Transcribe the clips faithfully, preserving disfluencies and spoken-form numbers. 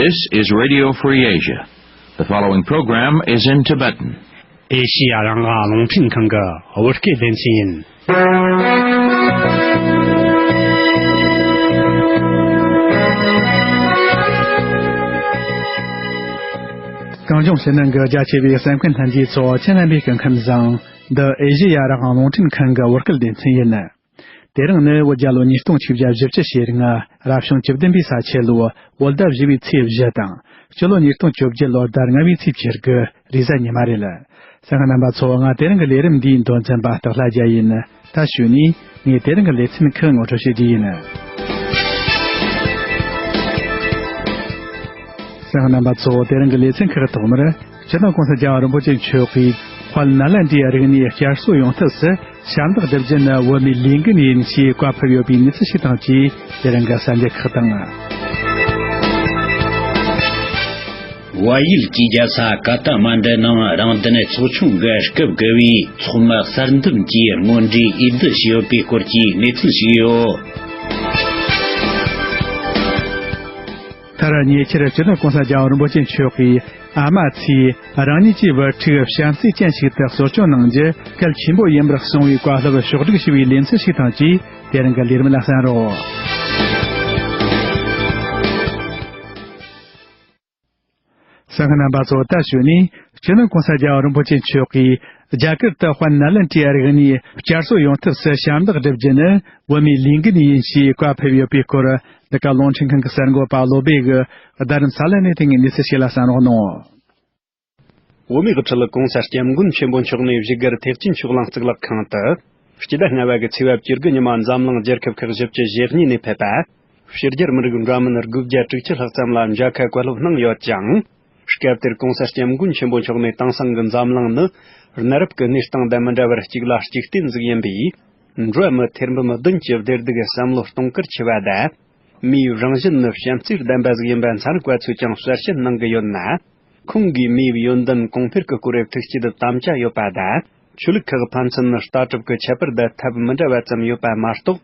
This is Radio Free Asia. The following program is in Tibetan. ཨེ་ཤི་ཡ་རང་དབང་རླུང་འཕྲིན་ཁང་གི་བོད་སྐད་སྡེ་ཚན་ཡིན། གངས་ལྗོངས་ཕྱི་ནང་གི་རྒྱ་ཆེ་བའི་གསན་མཁན་ལྷན་རྒྱས་ཚོ་ཁྱེད་རྣམ་པས་སྐུ་ཁམས་བཟང་། འདི་ཨེ་ཤི་ཡ་རང་དབང་རླུང་འཕྲིན་ཁང་གི་བོད་སྐད་སྡེ་ཚན་ཡིན། དེ་རིང་ནི་བོད་རྒྱལ་ལོ་ཉིས་སྟོང་ཆིག་བརྒྱ་བཞི་བཅུ་ཞེ་ལྔ། རབ་བྱུང་བཅུ་བདུན་པའི་ས་ཁྱི་ལོ། བོད་ཟླ་བཞི་པའི་ཚེས་བཞི་དང་། སྤྱི་ལོ་ཉིས་སྟོང་བཅོ་བརྒྱད་ལོ་ཟླ་ལྔ་པའི་ཚེས་བཅུ་དགུ། རེས་གཟའ་ཉི་མ་རེད། གསན་མཁན་རྣམ་པ་ཚོ། ང་དེ་རིང་གི་ལས་རིམ་འདིའི་མདོ་འཛིན་པ་སྟག་ལྷ་རྒྱལ་ཡིན། ད་གཞུག་ནས་ངས་དེ་རིང་གི་ལེ་ཚན་ཁག་ངོ་སྤྲོད་བྱེད་རྒྱུ་ཡིན། གསན་མཁན་རྣམ་པ་ཚོ། དེ་རིང་གི་ལེ་ཚན་ཁག་གི་ཐོག་མར། སྤྱི་ནོར་༸གོང་ས་༸རྒྱལ་བ་རིན་པོ་ཆེ་མཆོག་གིས་དཔལ་ནཱ་ལེནྡྲའི་རིག་གནས་བསྐྱར་གསོ་ཡོང་ཐབས་སུ་ཞབས་འདེགས་སྒྲུབ་རྒྱུ་ནི་བོད་མིའི་ལས་འགན་ཡིན་ཞེས་བཀའ་ཕེབས་ཡོད་པའི་གནས་ཚུལ་ཞིག་དང་བཅས། དེ་རིང་གི་གསར་འགྱུར་ཁག་དང་། བལ་ཡུལ་གྱི་རྒྱལ་ས་ཀ་ཐ་མན་ཌུ་ནང་རང་བདེན་ཚོགས་ཆུང་གི་སྐབས་དགུ་པའི་ཚོགས་མི་གསར་འདེམས་ཀྱིས་དངོས་འབྲེལ་འོས་བསྡུ་བྱས་ཡོད་པའི་སྐོར་གྱི་གནས་ཚུལ་ཞིག་ཡོད། མཐར་ཉེ་ཆར་སྤྱི་ནོར་༸གོང་ས་༸རྒྱལ་བ་རིན་པོ་ཆེ་མཆོག་གིས་ཨ་མ་ཚོས་རང་ཉིད་ཀྱི་བུ་ཕྲུག་བྱམས་བརྩེ་ཅན་ཞིག་ཏུ་གསོ་སྐྱོང་གནང་རྒྱུ་གལ་ཆེན་པོ་ཡིན་པར་གསུངས་པའི་བཀའ་སློབ་ཕྱོགས་སྒྲིག་ཞུ་བའི་ལེ་ཚན་ཞིག་དང་བཅས། དེ་རིང་གི་ལས་རིམ་ལ་གསན་རོགས། གསན་མཁན་རྣམ་པ་ཚོ། ད་གཞུག་ནས་སྤྱི་ནོར་༸གོང་ས་༸རྒྱལ་བ་རིན་པོ་ཆེ་མཆོག་གིས་རྒྱ་གར་དུ་དཔལ་ནཱ་ལེནྡྲའི་རིག་གནས་བསྐྱར་གསོ་ཡོང་ཐབས་སུ་ཞབས་འདེགས་སྒྲུབ་རྒྱུ་ནི་བོད་མིའི་ལས་འགན་ཡིན་ཞེས་བཀའ་ཕེབས་ཡོད་པའི་སྐོར། འདི་ག་རླུང་འཕྲིན་ཁང་གི་གསར་འགོད་པ་བློ་སྦེ་གིས་རྡ་རམ་ས་ལ་ནས་དེ་སྔའི་གནས་ཚུལ་ཞིག་ལ་གསན་རོགས་གནང་། བོད་མིའི་དབུ་ཁྲིད་༸གོང་ས་༸སྐྱབས་མགོན་ཆེན་པོ་མཆོག་ནས་བཞུགས་སྒར་ཐེག་ཆེན་ཆོས་གླིང་གཙུག་ལག་ཁང་དུ། སྤྱི་ཟླ་ལྔ་པ་གི་ཚེས་པ་བཅུ་དགུ་ཉི་མ་འཛམ་གླིང་རྒྱལ་ཁབ་ཁག་བཞི་བཅུ་ཞེ་གཉིས་ནས་ཕེབས་པ། ཕྱི་རྒྱལ་མི་རིགས་འདྲ་མིན་དགུ་བརྒྱ་དྲུག་ཅུ་ལྷག་ཙམ་ལ་མཇལ་ཁ་བཀའ་སློབ་གནང་ཡོད་ཅིང་། སྐབས་དེར་༸གོང་ས་༸སྐྱབས་མགོན་ཆེན་པོ་མཆོག་ནས་དེང་སང་གི་འཛམ་གླིང་ནི་གནའ་རབས་ཀྱི་གནས་སྟངས་དང་མི་འདྲ་བར་གཅིག་ལ་གཅིག་བརྟེན་ཟིག་ཡིན་པས། འགྲོ་བ་མི་ཐེར་འབུམ་བདུན་གྱི་བདེ་སྡུག་བསམ་བློ་གཏོང་གར་ཆེ་བ་དང་། མིའི་རང་བཞིན་ནི་བྱམས་བརྩེ་ལྡན་པ་ཟིག་ཡིན་པ་མཚན་བཀའ་ཚོས་ཀྱང་གསལ་བཤད་གནང་གི་ཡོད་ན། ཁོང་གིས་མིའི་ཡོན་ཏན་གོང་འཕེལ་གྱི་སྐོར་ཐུགས་བསྐྱེད་དམ་བཅའ་ཡོད་པ་དང་། ཆོས་ལུགས་ཁག་ཕན་ཚུན་ལྟ་གྲུབ་ཀྱི་ཁྱད་པར་དང་ཐབས་མི་འདྲ་བ་ཙམ་ཡོད་པ་མ་གཏོགས།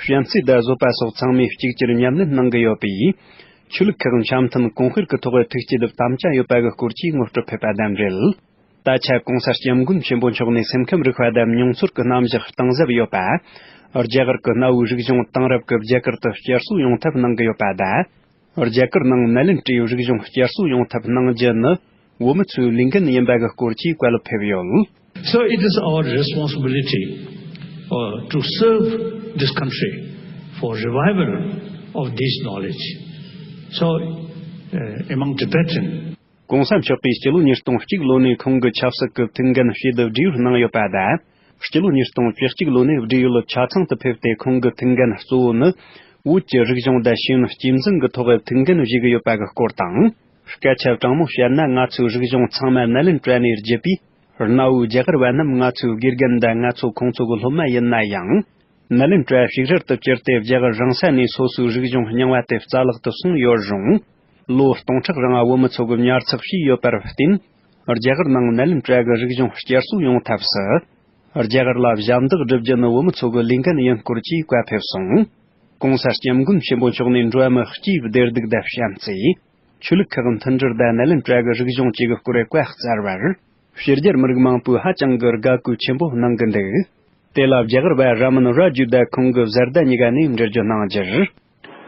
བྱམས་བརྩེ་དང་བཟོད་པ་སོགས་ཚང་མས་གཅིག་གྱུར་ཉམས་ལེན་གནང་གི་ཡོད་པས། ཆོས་ལུགས་ཁག་འཆམ་མཐུན་གོང་འཕེལ་གྱི་ཐོག་ཐུགས་བསྐྱེད་དམ་བཅའ་ཡོད་པ་གི་སྐོར་གྱི་ངོ་སྤྲོད་ཕེབས་པ་དང་འབྲེལ། ད་ཆ་༸གོང་ས་༸སྐྱབས་མགོན་ཆེན་པོ་མཆོག་ནས་སེམས་ཁམས་རིག་པ་དང་མྱོང་ཚོར་གྱི་རྣམ་གཞག་གཏིང་ཟབ་ཡོད་པ། རྒྱ་གར་གྱི་གནའ་བོའི་རིག་གཞུང་དེང་རབས་ཀྱི་རྒྱ་གར་དུ་བསྐྱར་གསོ་ཡོང་ཐབས་གནང་གི་ཡོད་པ་དང་། རྒྱ་གར་ནང་ནཱ་ལེནྡྲའི་རིག་གཞུང་བསྐྱར་གསོ་ཡོང་ཐབས་གནང་རྒྱུ་ནི་བོད་མི་ཚོའི་ལས་འགན་ཡིན་པ་གི་སྐོར་གྱི་བཀའ་སློབ་ཕེབས་ཡོད། So it is our responsibility, uh, to serve this country for revival of this knowledge. So, uh, among Tibetan གོང་ས་མཆོག་གིས་སྤྱི་ལོ་ཉིས་སྟོང་གཅིག་ལོ་ནས་ཁོང་གི་ཆབ་སྲིད་ཀྱི་ཐུགས་འགན་བཞེས་ཏེ་བགྲེས་ཡོལ་གནང་ཡོད་པ་དང་། སྤྱི་ལོ་ཉིས་སྟོང་བཅུ་གཅིག་ལོ་ནས་བགྲེས་ཡོལ་ཆ་ཚང་དུ་ཕེབས་ཏེ་ཁོང་གི་ཐུགས་འགན་གཙོ་བོ་ནི། བོད་ཀྱི་རིག་གཞུང་དང་ཤེས་ཡོན་གཅེས་འཛིན་གྱི་ཐོག་ཐུགས་འགན་བཞེས་ཀྱི་ཡོད་པ་གི་སྐོར་དང་། སྐད་ཆ་དྲང་མོ་བཤད་ན། ང་ཚོའི་རིག་གཞུང་ཚང་མ་ནཱ་ལེནྡྲ་ནས་བརྒྱུད་པའི་གནའ་བོའི་རྒྱ་གར་བ་རྣམས་ང་ཚོའི་དགེ་རྒན་དང་ང་ཚོ་ཁོང་ཚོ་གི་སློབ་མ་ཡིན་ན་ཡང་། ནཱ་ལེནྡྲ་ཞིག་རལ་དུ་གྱུར་ཏེ་རྒྱ་གར་རང་ས་ནས་སོ་སོའི་རིག་གཞུང་རྙིང་བ་དེ་རྩ་བརླག་ཏུ་སོང་ཡོད་རུང་། ལོ་སྟོང་ཕྲག་རིང་བོད་མི་ཚོ་གི་ཉར་ཚགས་བྱས་ཡོད་པར་བརྟེན། རྒྱ་གར་ནང་ནཱ་ལེནྡྲ་གི་རིག་གཞུང་བསྐྱར་གསོ་ཡོང་ཐབས་སུ། རྒྱ་གར་ལ་ཞབས་འདེགས་སྒྲུབ་རྒྱུ་ནི་བོད་མི་ཚོ་གི་ལས་འགན་ཡིན་སྐོར་གྱི་བཀའ་ཕེབས་སོང་། གོང་ས་སྐྱབས་མགོན་ཆེན་པོ་མཆོག་ནས་འགྲོ་བ་མི་སྤྱིའི་བདེ་སྡུག་དང་བྱམས་བརྩེ། ཆོས་ལུགས་ཁག་མཐུན་སྒྲིལ་དང་ནཱ་ལེནྡྲ་གི་རིག་གཞུང་བཅས་ཀྱི་སྐོར་བཀའ་སྩལ་བར། ཕྱི་རྒྱལ་མི་རིགས་མང་པོས་ཧ་ཅང་གི་དགའ་གུས་ཆེན་པོ་གནང་གི་འདུག་དེ་ལ་རྒྱ་གར་བ་ར་མན་ར་ཇུ་དང་ཁོང་གི་བཟའ་ཟླ་གཉིས་ཀ་ནས་འགྲེལ་བརྗོད་གནང་རྒྱུར།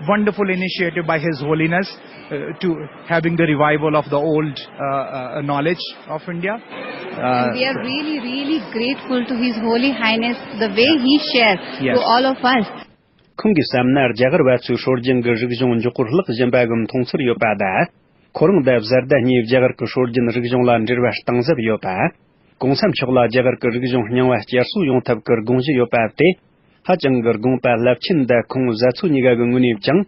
Wonderful initiative by His Holiness, uh, to having the revival of the old, uh, uh, knowledge of India. Uh, And we are really, really grateful to His Holy Highness, the way he shared to Yes. all of us. ཁོང་གིས་བསམ་ན། རྒྱ་གར་བ་ཚོའི་སྲོལ་རྒྱུན་གྱི་རིག་གཞུང་མགྱོགས་པོར་བརླག་བཞིན་པ་གི་མཐོང་ཚུལ་ཡོད་པ་དང་། ཁོ་རང་དང་བཟའ་ཟླ་གཉིས་རྒྱ་གར་གྱི་སྲོལ་རྒྱུན་རིག་གཞུང་ལ་འབྲེལ་བ་གཏིང་ཟབ་ཡོད་པ། གོང་ས་མཆོག་ལ་རྒྱ་གར་གྱི་རིག་གཞུང་རྙིང་བ་བསྐྱར་གསོ་ཡོང་ཐབས་ཀྱི་དགོངས་གཞི་ཡོད་པ་དེ། ཧ་ཅང་གི་དགོངས་པ་རླབས་ཆེན་དང་། ཁོང་བཟའ་ཚོ་གཉིས་ཀ་གི་ངོས་ནས་ཀྱང་།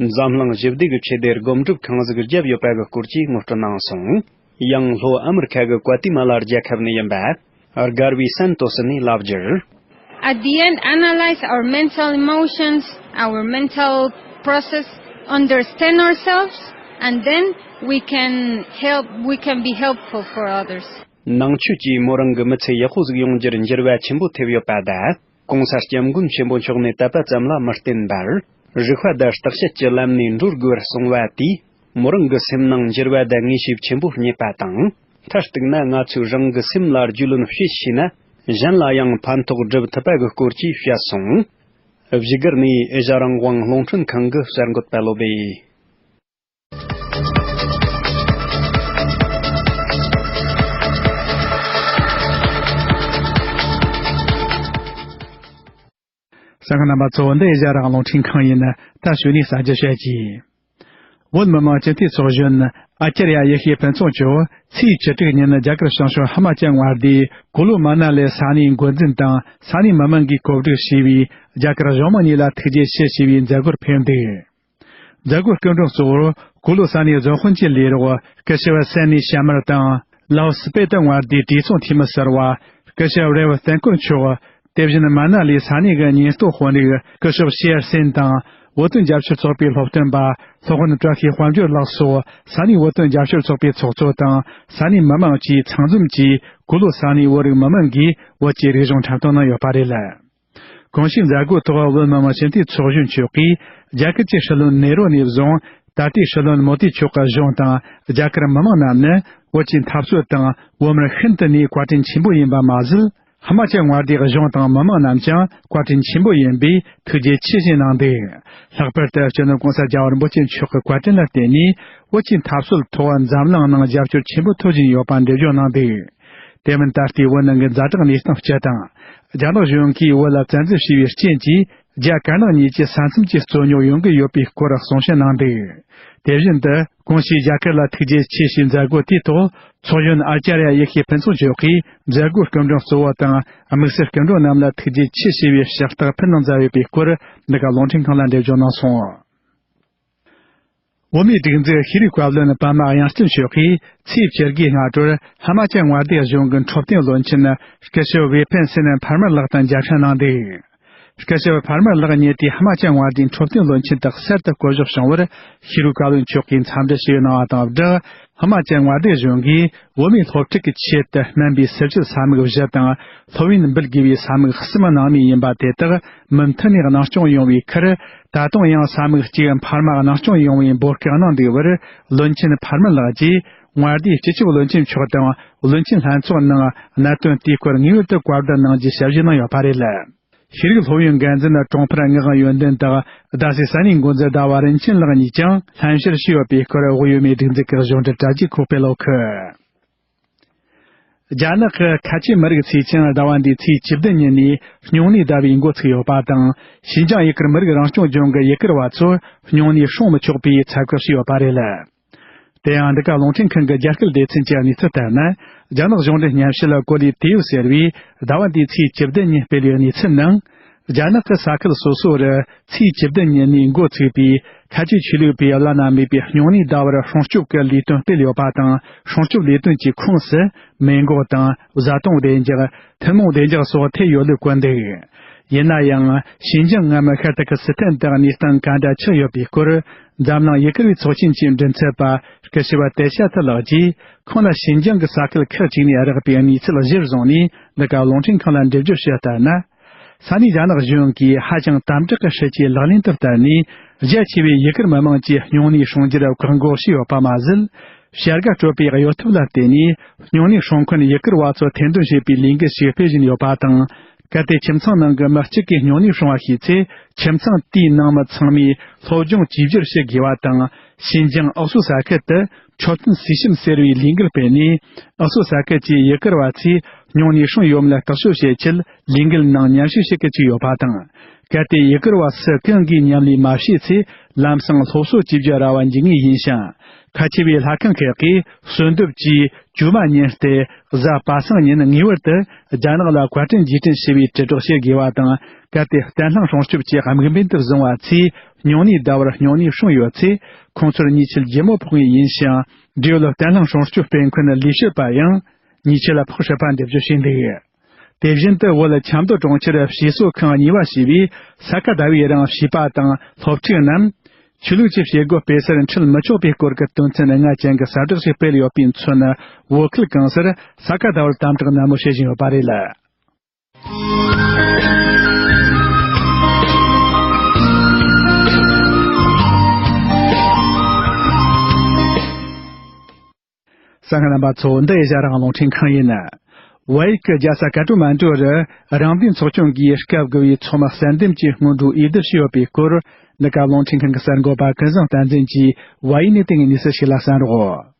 འཛམ་གླིང་ཞི་བདེ་གི་ཆེད་དུ་སྒོམ་སྒྲུབ་གང་ཟིག་བརྒྱབ་ཡོད་པ་གི་སྐོར་གྱི་ངོ་སྤྲོད་གནང་སོང་། ཡང་ལྷོ་ཨ་མི་རི་ཁ་གི་ཀུ་ཏི་མ་ལ་རྒྱལ་ཁབ་ནས་ཡིན་པ། སྒར་བི་སན་ཏོ་སི་ནས་ལབ་རྒྱུར། At the end, analyze our mental emotions, our mental process, understand ourselves, and then we can help, we can be helpful for others. ནང་ཆོས་ཀྱིས་མོ་རང་གི་མི་ཚེ་ཡག་པོ་ཟིག་ཡོང་རྒྱུར་འགྱུར་བ་ཆེན་པོ་ཐེབས་ཡོད་པ་དང་། གོང་ས་སྐྱབས་མགོན་ཆེན་པོ་མཆོག་ནས་དད་པ་ཙམ་ལ་མི་བརྟེན་པར། རིག་པ་དང་བརྟག་དཔྱད་ཀྱི་ལམ་ནས་འགྲོ་དགོས་པར་གསུངས་པ་དེས། མོ་རང་གི་སེམས་ནང་འགྱུར་བ་དང་ངེས་ཤེས་ཆེན་པོ་རྙེད་པ་དང་། མཐར་གཏུགས་ན་ང་ཚོས་རང་གི་སེམས་ལ་རྒྱུས་ལོན་བྱེད་ཤེས་ན། གཞན་ལ་ཡང་ཕན་ཐོགས་སྒྲུབ་ཐུབ་པ་གི་སྐོར་གྱིས་བཤད་སོང་། བཞུགས་སྒར་ནས་ཨེ་ཤ་རང་དབང་རླུང་འཕྲིན་ཁང་གི་གསར་འགོད་པ་བློ་བྷེ། གསན་མཁན་རྣམ་པ་ཚོ། འདི་ཨེ་ཤ་རང་དབང་རླུང་འཕྲིན་ཁང་ཡིན། ད་གཞུག་ནས་གསར་འགྱུར་བཤད་ཀྱིས། བོད་མི་མང་སྤྱི་འཐུས་ཚོགས་གཞོན་ཨ་ཅར་ཡ་ཡེ་ཤེས་ཕུན་ཚོགས་མཆོག་ཚེས་བཅུ་དྲུག་ཉིན་རྒྱ་གར་བྱང་ཕྱོགས་ཧི་མ་ཅལ་མངའ་སྡེའི་ཀུ་ལུ་མ་ན་ལི་ས་གནས་འགོ་འཛིན་དང་ས་གནས་མི་མང་གིས་གོ་སྒྲིག་བྱས་པའི་རྒྱ་གར་གཞུང་མང་གཉིས་ལ་ཐུགས་རྗེ་ཆེ་ཞེས་པའི་མཛད་སྒོར་ཕེབས་འདུག། མཛད་སྒོའི་སྐུ་མགྲོན་གཙོ་བོར་ཀུ་ལུ་ས་གནས་རྫོང་དཔོན་གྱི་ལས་རོགས་སྐུ་ཞབས་སན་ནི་ཤ་མར་དང་། ལའོ་སི་པེ་ཏི་མངའ་སྡེའི་གྲོས་ཚོགས་འཐུས་མི་ཟུར་པ་སྐུ་ཞབས་རེ་བ་བསྟན་འཁོར་མཆོག། དེ་བཞིན་མ་ན་ལི་ས་གནས་ཀྱི་ཉེན་རྟོག་དཔོན་རིགས་སྐུ་ཞབས་ཤེར་སེན་དང་། བོད་དོན་རྒྱབ་སྐྱོར་ཚོགས་པའི་སློབ་སྟོན་པ་སློབ་དཔོན་བཀྲ་ཤིས་དཔལ་འབྱོར་ལགས་སོགས་ས་གནས་བོད་དོན་རྒྱབ་སྐྱོར་ཚོགས་པའི་ཚོགས་གཙོ་དང་ས་གནས་མི་མང་བཅས་ཚང་འཛོམས་ཀྱིས་ཀུ་ལུ་ས་གནས་བོད་རིགས་མི་མང་གིས་བོད་ཀྱི་རིག་གཞུང་འཁྲབ་སྟོན་གནང་ཡོད་པ་རེད། གོང་ཞུས་མཛད་སྒོའི་ཐོག་བོད་མི་མང་སྤྱི་འཐུས་ཚོགས་གཞོན་མཆོག་གིས་རྒྱ་གར་གྱི་སྲིད་བློན་ནེ་རོ་ནས་བཟུང་ད་ལྟའི་སྲིད་བློན་མོ་དི་མཆོག་གི་གཞུང་དང་རྒྱ་གར་མི་མང་རྣམས་ནི་བོད་ཀྱི་འཐབ་རྩོད་དང་བོད་མིར་ཤིན་ཏུ་ནས་བཀའ་དྲིན་ཆེན་པོ་ཡིན་པ་མ་ཟད། ཧི་མ་ཅལ་མངའ་སྡེའི་གཞུང་དང་མི་མང་རྣམས་ཀྱང་བཀའ་དྲིན་ཆེན་པོ་ཡིན་པས་ཐུགས་རྗེ་ཆེ་ཞེས་གནང་འདུག། ལྷག་པར་དུ་སྤྱི་ནོར་༸གོང་ས་༸རྒྱལ་བ་རིན་པོ་ཆེ་མཆོག་གི་བཀའ་དྲིན་ལ་བརྟེན་ནས་བོད་ཀྱི་འཐབ་རྩོད་ཐོག་འཛམ་གླིང་ནང་རྒྱབ་སྐྱོར་ཆེན་པོ་ཐོབ་བཞིན་ཡོད་པ་འགྲེལ་བརྗོད་གནང་འདུག། དེ་མིན་ད་ལྟའི་བོད་ནང་གི་ཛ་དྲག་གནས་སྟངས་སྤྱི་དང་། རྒྱ་ནག་གཞུང་གིས་བོད་ལ་བཙན་འཛུལ་བྱས་པའི་རྐྱེན་གྱིས་རྒྱ་དཀར་ནག་གཉིས་ཀྱི་ས་མཚམས་ཀྱི་རྩོད་རྙོག་ཡོང་གི་ཡོད་པའི་སྐོར་གསུང་བཤད་གནང་འདུག། དེ་བཞིན་དུ་གོང་ཞུས་རྒྱ་གར་ལ་ཐུགས་རྗེ་ཆེ་ཞེས་མཛད་སྒོ་དེའི་ཐོག་ཚོགས་གཞོན་ཨ་ཅཱརྱ་ཡེ་ཤེས་ཕུན་ཚོགས་མཆོག་གིས་མཛད་སྒོའི་སྐུ་མགྲོན་གཙོ་བོ་དང་དམིགས་བསལ་སྐུ་མགྲོན་རྣམས་ལ་ཐུགས་རྗེ་ཆེ་ཞེས་པའི་ཕྱག་རྟགས་ཕུལ་གནང་མཛད་ཡོད་པའི་སྐོར་འདི་ག་རླུང་འཕྲིན་ཁང་ལ་འགྲེལ་བརྗོད་གནང་སོང་། བོད་མིའི་སྒྲིག་འཛུགས་ཤེས་རིག་བཀའ་བློན་པདྨ་དབྱངས་ཅན་མཆོག་གིས་ཚེས་བཅུ་དགུའི་སྔ་དྲོར་ཧི་མ་ཅལ་མངའ་སྡེ་གཞུང་གི་འཕྲོད་བསྟེན་བློན་ཆེན་སྐུ་ཞབས་བེ་ཕན་སི་ནན་འཕར་མར་ལགས་དང་མཇལ་འཕྲད་གནང་འདུག། སྐུ་ཞབས་འཕར་མར་ལགས་ཉིད་དེ་ཧི་མ་ཅལ་མངའ་སྡེའི་འཕྲོད་བསྟེན་བློན་ཆེན་དུ་གསར་དུ་བསྐོ་གཞག་བྱུང་བར་ཤེས་རིག་བཀའ་བློན་མཆོག་གིས་འཚམས་འདྲི་ཞུས་གནང་བ་དང་སྦྲགས། ཧི་མ་ཅལ་མངའ་སྡེ་གཞུང་གིས་བོད་མིའི་སློབ་ཕྲུག་གི་ཆེད་དུ་སྨན་པའི་ཟུར་བཅད་ས་མིག་བཞི་དང་སློབ་ཡོན་འབུལ་དགོས་པའི་ས་མིག་གསུམ་གནང་མུས་ཡིན་པ་དེ་དག་མུ་མཐུད་ནས་གནང་སྐྱོང་ཡོང་བའི་ཁར། ད་དུང་ཡང་ས་མིག་གཅིག་འཕར་མ་གནང་སྐྱོང་ཡོང་བའི་འབོད་སྐུལ་གནང་འདུག་པར། བློན་ཆེན་འཕར་མ་ལགས་ཀྱིས་མངའ་སྡེའི་སྤྱི་ཁྱབ་བློན་ཆེན་མཆོག་དང་བློན་ཆེན་ལྷན་ཚོགས་ནང་གནད་དོན་དེའི་སྐོར་ངེས་པར་དུ་བཀའ་བསྡུར་གནང་རྒྱུའི་ཞལ་བཞེས་གནང་ཡོད་པ་རེད། ཤེས་རིག་སློབ་ཡོན་འགན་འཛིན་གྲོང་འཕེལ་ངག་དབང་ཡོན་ཏན་དང་རྡ་སའི་ས་གནས་འགོ་འཛིན་ཟླ་བ་རིན་ཆེན་ལགས་གཉིས་ཀྱང་ལྷན་བཤེར་ཞུས་ཡོད་པའི་སྐོར་བོད་ཡུལ་མིའི་སྒྲིག་འཛུགས་ཀྱི་གཞུང་འབྲེལ་དྲ་རྒྱའི་ཁོག་པའི་ལོ་ཁུ། རྒྱ་ནག་གི་ཁ་ཆེ་མི་རིགས་ཚོས་ཀྱང་ཟླ་བ་འདིའི་ཚེས་བཅུ་བདུན་ཉིན་ནས་སྨྱུང་གནས་ཟླ་བའི་འགོ་ཚུགས་ཡོད་པ་དང་། ཞིན་ཅང་ཡུ་གུར་མི་རིགས་རང་སྐྱོང་ལྗོངས་ཀྱི་ཡུ་གུར་བ་ཚོར་སྨྱུང་གནས་སྲུང་མི་ཆོག་པའི་ཚད་བཀག་བྱས་ཡོད་པ་རེད། དེ་ཡང་འདི་ག་རླུང་འཕྲིན་ཁང་གི་རྒྱ་སྐད་སྡེ་ཚན་གྱི་གནས་ཚུལ་ལྟར་ན། རྒྱ་ནག་གཞུང་འབྲེལ་ཉམས་ཞིབ་གོ་ལའི་དུས་ཡུན་ཟེར་བས་ཟླ་བ་འདིའི་ཚེས་བཅུ་བདུན་ཉིན་སྤེལ་བའི་གནས་ཚུལ་ནང་། རྒྱ་ནག་གི་ས་ཁུལ་སོ་སོ་རུ་ཚེས་བཅུ་བདུན་ཉིན་ནས་འགོ་ཚུགས་པའི་ཁ་ཆེ་ཆོས་ལུགས་པའི་བླ་ན་མེད་པའི་སྨྱུང་གནས་ཟླ་བར་སྲུང་སྐྱོབ་ཀྱི་ལས་དོན་སྤེལ་ཡོད་པ་དང་། སྲུང་སྐྱོབ་ལས་དོན་གྱི་ཁོངས་སུ་མེ་འགོག་དང་བཟའ་བཏུང་བདེ་འཇགས། ཐུན་མོང་བདེ་འཇགས་སོགས་ཐེ་ཡོད་ལུགས་བཀོད་འདུག། ཡིན་ན་ཡང་། ཞིན་ཅང་མངའ་མི་ཤར་ཏུར་ཀི་སི་ཐན་དུ་གནས་སྟངས་ག་འདྲ་ཆགས་ཡོད་པའི་སྐོར། འཛམ་གླིང་ཡུ་གུར་བའི་ཚོགས་ཆེན་གྱི་མགྲིན་ཚབ་པ་སྐུ་ཞབས་ཏེ་ཤ་ཐི་ལགས་ཀྱིས། ཁོང་ལ་ཞིན་ཅང་གི་ས་ཁུལ་ཁག་ཅིག་ནས་རག་པའི་གནས་ཚུལ་གཞིར་བཟུང་ནས། འདི་ག་རླུང་འཕྲིན་ཁང་ལ་འགྲེལ་བརྗོད་ཞུས་ལྟར་ན། ས་གནས་རྒྱ་ནག་གཞུང་གིས་ཧ་ཅང་དམ་དྲག་གི་སྲིད་ཇུས་ལག་ལེན་དུ་བསྟར་ནས། རྒྱ་ཆེ་བའི་ཡུ་གུར་མི་མང་གྱི་སྨྱུང་གནས་སྲུང་རྒྱུར་བཀག་འགོག་བྱས་ཡོད་པ་མ་ཟད། བྱ་དགའ་སྤྲོད་པའི་གཡོ་ཐབས་ལ་བརྟེན་ནས། སྨྱུང་གནས་སྲུང་མཁན་ཡུ་གུར་བ་ཚོ་ཐེར་འདོན་བྱེད་པའི་ལས་འགུལ་ཞིག་སྤེལ་བཞིན་ཡོད་པ་དང་། གལ་ཏེ་ཁྱིམ་ཚང་ནང་གི་མི་གཅིག་གིས་སྨྱུང་གནས་སྲུང་བ་ཤེས་ཚེ། ཁྱིམ་ཚང་དེའི་ནང་མི་ཚང་མས་སློབ་སྦྱོང་བཅོས་བསྒྱུར་བྱེད་དགོས་པ་དང་། ཞིན་ཅང་ཨག་སུ་ས་ཁུལ་དུ་འཕྲོད་བསྟེན་གསོས་བཤམས་ཟེར་བའི་ལས་འགུལ་སྤེལ་ནས། ཨག་སུ་ས་ཁུལ་གྱི་ཡུ་གུར་བ་ཚོས་སྨྱུང་གནས་སྲུང་ཡོད་མེད་ལ་རྟོག་དཔྱོད་བྱེད་ཆེད་ལས་འགུལ་ནང་མཉམ་ཞུགས་བྱེད་ཀྱི་བཅུག་ཡོད་པ་དང་། གལ་ཏེ་ཡུ་གུར་བ་སུ་གང་གིས་མཉམ་ལས་མ་བྱས་ཚེ། ལམ་སང་སློབ་གསོ་བཅོས་བསྒྱུར་ར་བ་འཇུག་ངེས་ཡིན་ཞིང་། ཁ་ཆེ་བའི་ལྷ་ཁང་ཁག་གིས་གསོལ་འདེབས་ཀྱིས་བཅོས་མ་ཉིན་སྟེ་གཟའ་པ་སངས་ཉིན་ངེས་པར་དུ་རྒྱ་ནག་ལ་བཀའ་དྲིན་རྗེས་དྲན་ཞུ་བའི་དྲིལ་བསྒྲགས་བྱེད་དགོས་པ་དང་། གལ་ཏེ་བརྟན་ལྷིང་སྲུང་སྐྱོབ་ཀྱི་དམིགས་འབེན་དུ་བཟུང་བ་ཚོས་སྨྱུང་གནས་ཟླ་བར་སྨྱུང་གནས་སྲུང་ཡོད་ཚེ། ཁོང་ཚོར་ཉེས་ཆད་ལྗིད་མོ་ཕོག་ངེས་ཡིན་ཞིང་། འབྲེལ་ཡོད་བརྟན་ལྷིང་སྲུང་སྐྱོབ་སྤེལ་མཁན་ལས་བྱེད་པ་ཡང་ཉེས་ཆད་ལ་ཕོག་སྲིད་པ་འགྲེལ་བརྗོད་བྱས་འདུག། དེ་བཞིན་དུ་བོད་ཆབ་མདོ་གྲོང་ཁྱེར་ཕྱི་སོ་ཁང་གཉིས་པ་ཞེས་པའི་ས་ག་ཟླ་བའི་རིང་བྱིས་པ་དང་སློབ་ཕྲུག་རྣམས་ཆོས་ལུགས་ཀྱི་བྱེད་སྒོ་སྤེལ་སར་འཁྲིད་མི་ཆོག་པའི་སྐོར་གྱི་དོན་ཚན་ལྔ་ཅན་གྱི་གསལ་བསྒྲགས་ཤིག་སྤེལ་ཡོད་པས་མཚོན། བོད་ཁུལ་གང་སར་ས་ག་ཟླ་བར་དམ་དྲག་ནན་མོ་བྱེད་བཞིན་ཡོད་པ་རེད། གསན་མཁན་རྣམ་པ་ཚོ། འདི་ཨེ་ཤ་ཡ་རང་དབང་རླུང་འཕྲིན་ཁང་ཡིན། ཝ་ཡིག་གི་རྒྱལ་ས་ཀ་ཏ་མན་གྲུ་རུ་རང་བདེན་ཚོགས་ཆུང་གིས་སྐབས་དགུ་བའི་ཚོགས་མི་གསལ་འདེམས་ཀྱི་སྔོན་འགྲོའི་འོས་བསྡུ་བྱས་ཡོད་པའི་སྐོར། འདི་ག་རླུང་འཕྲིན་ཁང་གི་གསར་འགོད་པ་ཀུན་བཟང་བསྟན་འཛིན་གྱིས་ཝ་ཡིག་ནས་དེ་སྔའི་གནས་ཚུལ་ཞིག་ལ་གསན་རོགས།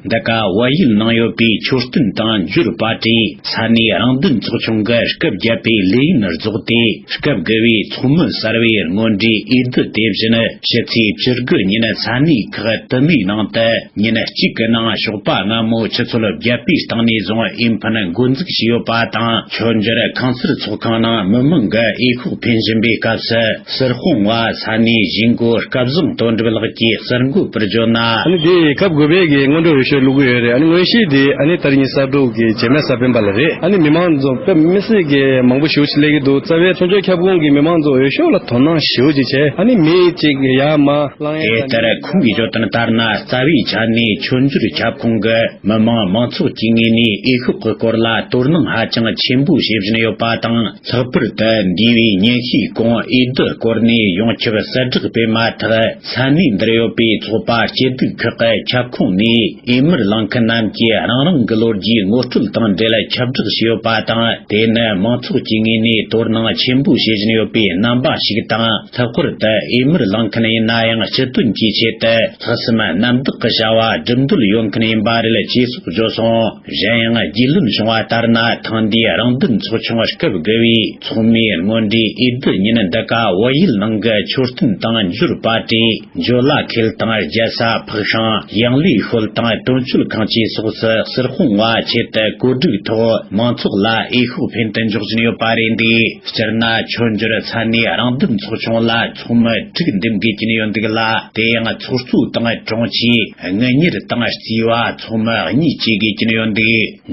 འདི་ག་ཝ་ཡིག་ནང་ཡོད་པའི་མཆོད་རྟེན་དང་འབྱོར་པ་ཊི་ས་གནས་རང་བདེན་ཚོགས་ཆུང་གི་སྐབས་བརྒྱད་པའི་ལས་ཡུན་རྫོགས་ཏེ། སྐབས་དགུ་བའི་ཚོགས་མི་གསར་བའི་སྔོན་འགྲོའི་འོས་བསྡུ་དེ་བཞིན་ཕྱི་ཚེས་བཅུ་དགུ་ཉིན་ས་གནས་ཁག་དུ་མའི་ནང་དུ་ཉིན་གཅིག་གི་ནང་ཞོགས་པ་སྔ་མོ་ཆུ་ཚོད་བརྒྱད་པའི་སྟེང་ནས་བཟུང་འོས་འཕེན་འགོ་འཛུགས་བྱས་ཡོད་པ་དང་། མཆོད་འཇོར་ཁང་གསར་ཚོགས་ཁང་ནང་མི་མང་གིས་འོས་ཤོག་འཕེན་བཞིན་པའི་སྐབས་སུ། སུར་ཧོང་བ་ས་གནས་གཞིས་འགོ་སྐལ་བཟང་དོན་གྲུབ་ལགས་ཀྱིས་གསར་འགོད་པར་བརྗོད་ན། ཨ་ནི་དེ་སྐབས་དགུ་པའི་གི་སྔོན་འགྲོ་འོས་ཤོག་བླུག་གི་ཡོད་རེད། ཨ་ནི་དངོས་གཞི་དེ་ཨ་ནི་ད་རིང་ས་འབྲུག་གི་བྱེས་སྨད་གསར་སྤེལ་པ་ལ་རེད། ཨ་ནི་མི་མང་ཚོ་དཔེ་མི་སྲིད་ཀྱི་མང་པོ་ཞེ་པོ་ཅིག་སླེབས་ཀྱི་འདུག་རྩ་བའི་མཆོད་འཇོར་ཁྱབ་ཁོངས་ཀྱི་མི་མང་ཚོ་འོས་ཤོག་ལ་དོ་སྣང་ཞེ་པོ་ཅིག་བྱས། ཨ་ནི་མི་གཅིག་ཡར་མར་ལངས་ཡ། དེ་ལྟར་ཁོང་གིས་བརྗོད་དོན་ལྟར་ན། རྩ་བའི་ཆ་ནས་མཆོད་འཇོར་ཁྱབ་ཁོངས་ཀྱི་མི་མང་མང་ཚོགས་ཀྱི་ངོས་ནས་འོས་ཤོག་གི་སྐོར་ལ་དོ་སྣང་ཧ་ཅང་ཆེན་པོ་བྱེད་བཞིན་ཡོད་པ་དང་། ལྷག་པར་དུ་འདས་པའི་ཉིན་ཤས་གོང་འོས་བསྡུ་སྐོར་ནས་ཡོངས་ཁྱབ་གསལ་བསྒྲགས་སྤེལ་མ་ཐག་ས་གནས་འདིར་ཡོད་པའི་ཚོགས་པ་སྐྱིད་སྡུག་ཁག་གི་ཁྱབ་ཁོངས་ནས་འོས་མིར་ལངས་མཁན་རྣམས་ཀྱིས་རང་རང་གི་ལོ་རྒྱུས་ངོ་སྤྲོད་དང་འབྲེལ་ཁྱབ་བསྒྲགས་བྱས་ཡོད་པ་དང་། དེ་ནི་མང་ཚོགས་ཀྱི་ངོས་ནས་དོ་སྣང་ཆེན་པོ་བྱེད་བཞིན་ཡོད་པའི་རྣམ་པ་ཞིག་དང་། ལྷག་པར་དུ་འོས་མིར་ལངས་མཁན་ཡིན་ན་ཡང་སྤྱི་དོན་གྱི་ཆེད་དུ་ལྷག་བསམ་རྣམ་དག་གི་བྱ་བ་སྒྲུབ་འདོད་ཡོད་མཁན་ཡིན་པ་རེད་ཅེས་སོགས་བརྗོད་སོང་། གཞན་ཡང་རྒྱུས་ལོན་བྱུང་བ་ལྟར་ན། ཐེངས་འདིའི་རང་བདེན་ཚོགས་ཆུང་སྐབས་དགུ་པའི་ཚོགས་མིའི་སྔོན་འགྲོའི་འོས་བསྡུ་ཉིན་འདི་ག་བལ་ཡུལ་ནང་གི་མཆོད་རྟེན་དང་འབྱོར་པ་ཊི། འཇོ་ལ་ཁེལ་དང་རྒྱལ་ས་ཕག་ཤང་། ཡང་ལེ་ཤོད་དང་དོན་གཅོད་ཁང་བཅས་སོགས་སུ་སུར་ཧོང་བ་ཆེད་དུ་བཀོད་སྒྲིག་ཐོག་མང་ཚོགས་ལ་འོས་ཤོག་འཕེན་དུ་འཇུག་བཞིན་ཡོད་པ་རེད་འདུག་སྤྱིར་ན་མཆོད་འཇོར་ས་གནས་རང་བདེན་ཚོགས་ཆུང་ལ་ཚོགས་མི་དྲུག་འདེམས་དགོས་ཀྱིན་ཡོད་འདུག་ལ། དེ་ཡང་ཚོགས་གཙོ་དང་དྲུང་ཆེ། དངུལ་གཉེར་དང་རྩིས་པ་ཚོགས་མི་གཉིས་བཅས་དགོས་ཀྱིན་ཡོད་འདུག་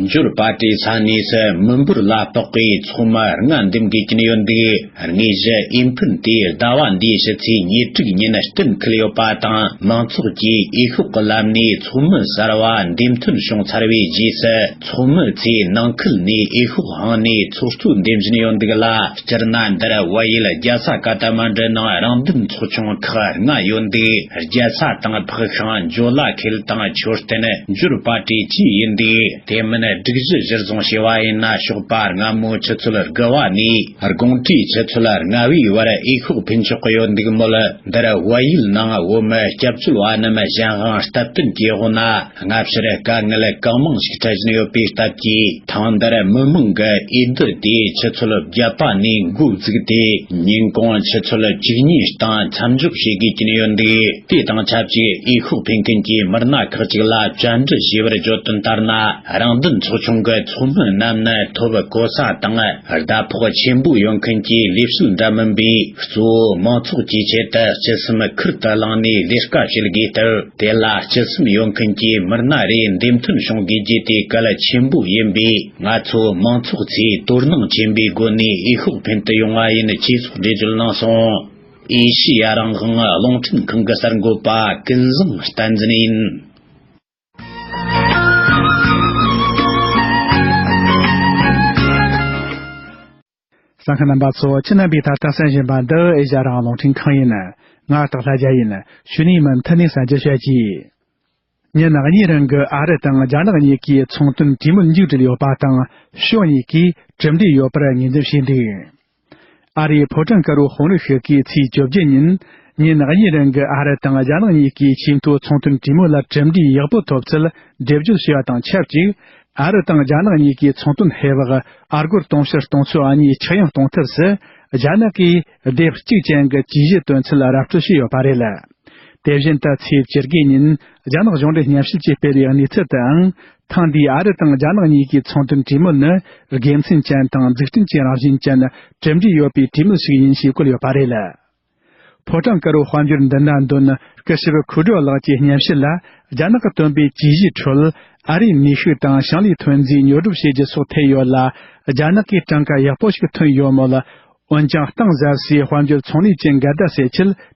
འབྱོར་པ་ཊི་ས་གནས་སུ་མི་འབོར་ལ་དཔག་པའི་ཚོགས་མི་ལྔ་འདེམས་དགོས་ཀྱིན་ཡོད་འདུག་དངོས་གཞི་འོས་འཕེན་དེ་ཟླ་བ་འདིའི་ཕྱི་ཚེས་ཉེར་དྲུག་ཉིན་གཏན་འཁེལ་ཡོད་པ་དང་། མང་ཚོགས་ཀྱིས་འོས་ཤོག་གི་ལམ་ནས་ཚོགས་མི་གསར་བ་འདེམས་ཐོན་བྱུང་ཚར་བའི་རྗེས་སུ། ཚོགས་མི་ཚོས་ནང་ཁུལ་ནས་འོས་ཤོག་དབང་ནས་ཚོགས་གཙོ་འདེམས་བཞིན་ཡོད་འདུག་ལ། སྤྱིར་ན་འདིར་བལ་ཡུལ་རྒྱལ་ས་ཀ་ཐ་མན་ཌུ་ནང་རང་བདེན་ཚོགས་ཆུང་ཁག་ལྔ་ཡོད་འདུག་རྒྱལ་ས་དང་ཕག་ཤང་། འཇོ་ལ་ཁེལ་དང་མཆོད་རྟེན། འབྱོར་པ་ཊི་བཅས་ཡིན་འདུག་དེ་མིན་སྒྲིག་གཞི་གཞིར་བཟུང་བྱས་པ་ཡིན་ན། ཞོགས་པ་སྔ་མོ་ཆུ་ཚོད་དགུ་པ་ནས་དགོང་དྲོའི་ཆུ་ཚོད་ལྔ་པའི་བར་འོས་ཤོག་འཕེན་ཆོག་གི་ཡོད་འདུག་མོད། འདིར་བལ་ཡུལ་ནང་བོད་མི་སྐྱབས་བཅོལ་བ་རྣམས་གཞན་དབང་སྟབས་བསྟུན་གྱི་འོག་ན། སྔ་ཕྱིར་དཀའ་ངལ་གང་མང་ཞིག་འཕྲད་བཞིན་ཡོད་པའི་སྟབས་ཀྱིས། ཐེངས་འདིར་མི་མང་གི་འོས་བསྡུ་དེ་ཆུ་ཚོད་བརྒྱད་པ་ནས་འགོ་བཙུགས་ཏེ། ཉིན་གུང་ཆུ་ཚོད་བཅུ་གཉིས་སྟེང་མཚམས་འཇོག་བྱེད་དགོས་ཀྱིན་ཡོད་འདུག་དེ་དང་ཆབས་ཅིག་འོས་ཤོག་འཕེན་མཁན་གྱི་མི་སྣ་ཁག་ཅིག་ལ་བཅར་འདྲི་བྱས་པར་བརྗོད་དོན་ལྟར་ན། རང་བདེན་ཚོགས་ཆུང་གི་ཚོགས་མི་རྣམས་ནི་ཐོབ་གོ་ས་དང་ཟླ་ཕོགས་ཆེན་པོ་ཡོད་མཁན་གྱི་ལས་བྱེད་འདྲ་མིན་པས། གཙོ་བོ་མང་ཚོགས་ཀྱི་ཆེད་དུ་སྤྱི་སེམས་ཁུར་དུ་བླངས་ནས་ལས་ཀ་བྱེད་དགོས་སྟབས། དེ་ལ་སྤྱི་སེམས་ཡོད་མཁན་གྱི་མི་སྣ་རེ་འདེམས་ཐོན་བྱུང་དགོས་རྒྱུ་དེ་གལ་ཆེན་པོ་ཡིན་པས། ང་ཚོ་མང་ཚོགས་ཚོས་དོ་སྣང་ཆེན་པོའི་སྒོ་ནས་འོས་ཤོག་འཕེན་དུ་ཡོང་བ་ཡིན་ཅེས་སོགས་འགྲེལ་བརྗོད་གནང་སོང་། ཨེ་ཤེ་ཡ་རང་དབང་རླུང་འཕྲིན་ཁང་གི་གསར་འགོད་པ་ཀུན་བཟང་བསྟན་འཛིན་ཡིན། གསན་མཁན་རྣམ་པ་ཚོ། ཁྱེད་རྣམ་པས་ད་ལྟ་གསན་བཞིན་པ་འདི་ཨེ་ཤ་ཡ་རང་དབང་རླུང་འཕྲིན་ཁང་ཡིན། ང་སྟག་ལྷ་རྒྱལ་ཡིན། གཞུག་ནས་མུ་མཐུད་ནས་གསན་རྒྱུ་བྱ་རྒྱུ། ཉིན་གཉིས་རིང་གི་ཨ་རི་དང་རྒྱ་ནག་གཉིས་ཀའི་ཚོང་དོན་གྲོས་མོལ་མཇུག་བསྒྲིལ་ཡོད་པ་དང་། ཕྱོགས་གཉིས་ཀས་གྲུབ་འབྲས་ཡོད་པར་ངོས་འཛིན་བྱས་འདུག་ཨ་རིའི་ཕོ་བྲང་དཀར་པོའི་དཔོན་རིགས་ཤིག་གིས་ཚེས་བཅོ་བརྒྱད་ཉིན། ཉིན་གཉིས་རིང་གི་ཨ་རི་དང་རྒྱ་ནག་གཉིས་ཀའི་ཆེས་མཐོའི་ཚོང་དོན་གྲོས་མོལ་ལ་གྲུབ་འབྲས་ཡག་པོ་ཐོབ་ཚུལ་འགྲེལ་བརྗོད་བྱས་པ་དང་ཆབས་ཅིག་ཨ་རི་དང་རྒྱ་ནག་གཉིས་ཀའི་ཚོང་དོན་ཧེ་བག་ཨ་སྒོར་དུང་ཕྱུར་སྟོང་ཚོ་གཉིས་ཆག་ཡང་གཏོང་ཐབས་སུ། རྒྱ་ནག་གིས་སྡེབ་གཅིག་ཅན་གྱི་ཇུས་གཞི་བཏོན་ཚུལ་ར་སྤྲོད་བྱས་ཡོད་པ་རེད། དེ་བཞིན་དུ་ཚེས་བཅུ་དགུ་ཉིན་རྒྱ་ནག་གཞུང་འབྲེལ་སྙན་ཞུ་གྱིས་སྤེལ་བའི་གནས་ཚུལ་དུའང་། ཐེངས་འདིའི་ཨ་རི་དང་རྒྱ་ནག་གཉིས་ཀྱི་ཚོང་དོན་གྲོས་མོལ་ནི་དགེ་མཚན་ཅན་དང་འཛུགས་སྐྲུན་གྱི་རང་བཞིན་ཅན་གྲུབ་འབྲས་ཡོད་པའི་གྲོས་མོལ་ཞིག་ཡིན་ཞེས་བཀོད་ཡོད་པ་རེད། ཕོ་བྲང་དཀར་པོའི་དཔལ་འབྱོར་མདུན་ན་འདོན་སྐུ་ཞབས་ཁུ་ཌོ་ལགས་ཀྱིས་སྙན་ཞུ་ལ། རྒྱ་ནག་གིས་བཏོན་པའི་ཇུས་གཞིའི་ཁྲོད། ཨ་རིའི་ནུས་ཤུགས་དང་ཞིང་ལས་ཐོན་རྫས་ཉོ་སྒྲུབ་བྱེད་རྒྱུ་སོགས་ཐེ་ཡོད་ལ། རྒྱ་ནག་གིས་གྲངས་ཀ་ཡག་པོ་ཞིག་ཐོན་ཡོད་མོད། འོན་ཀྱང་། གཏིང་ཟབ་སའི་དཔལ་འབྱོར་ཚོང་ལས་ཀྱི་འགལ་ཟླ་སེལ་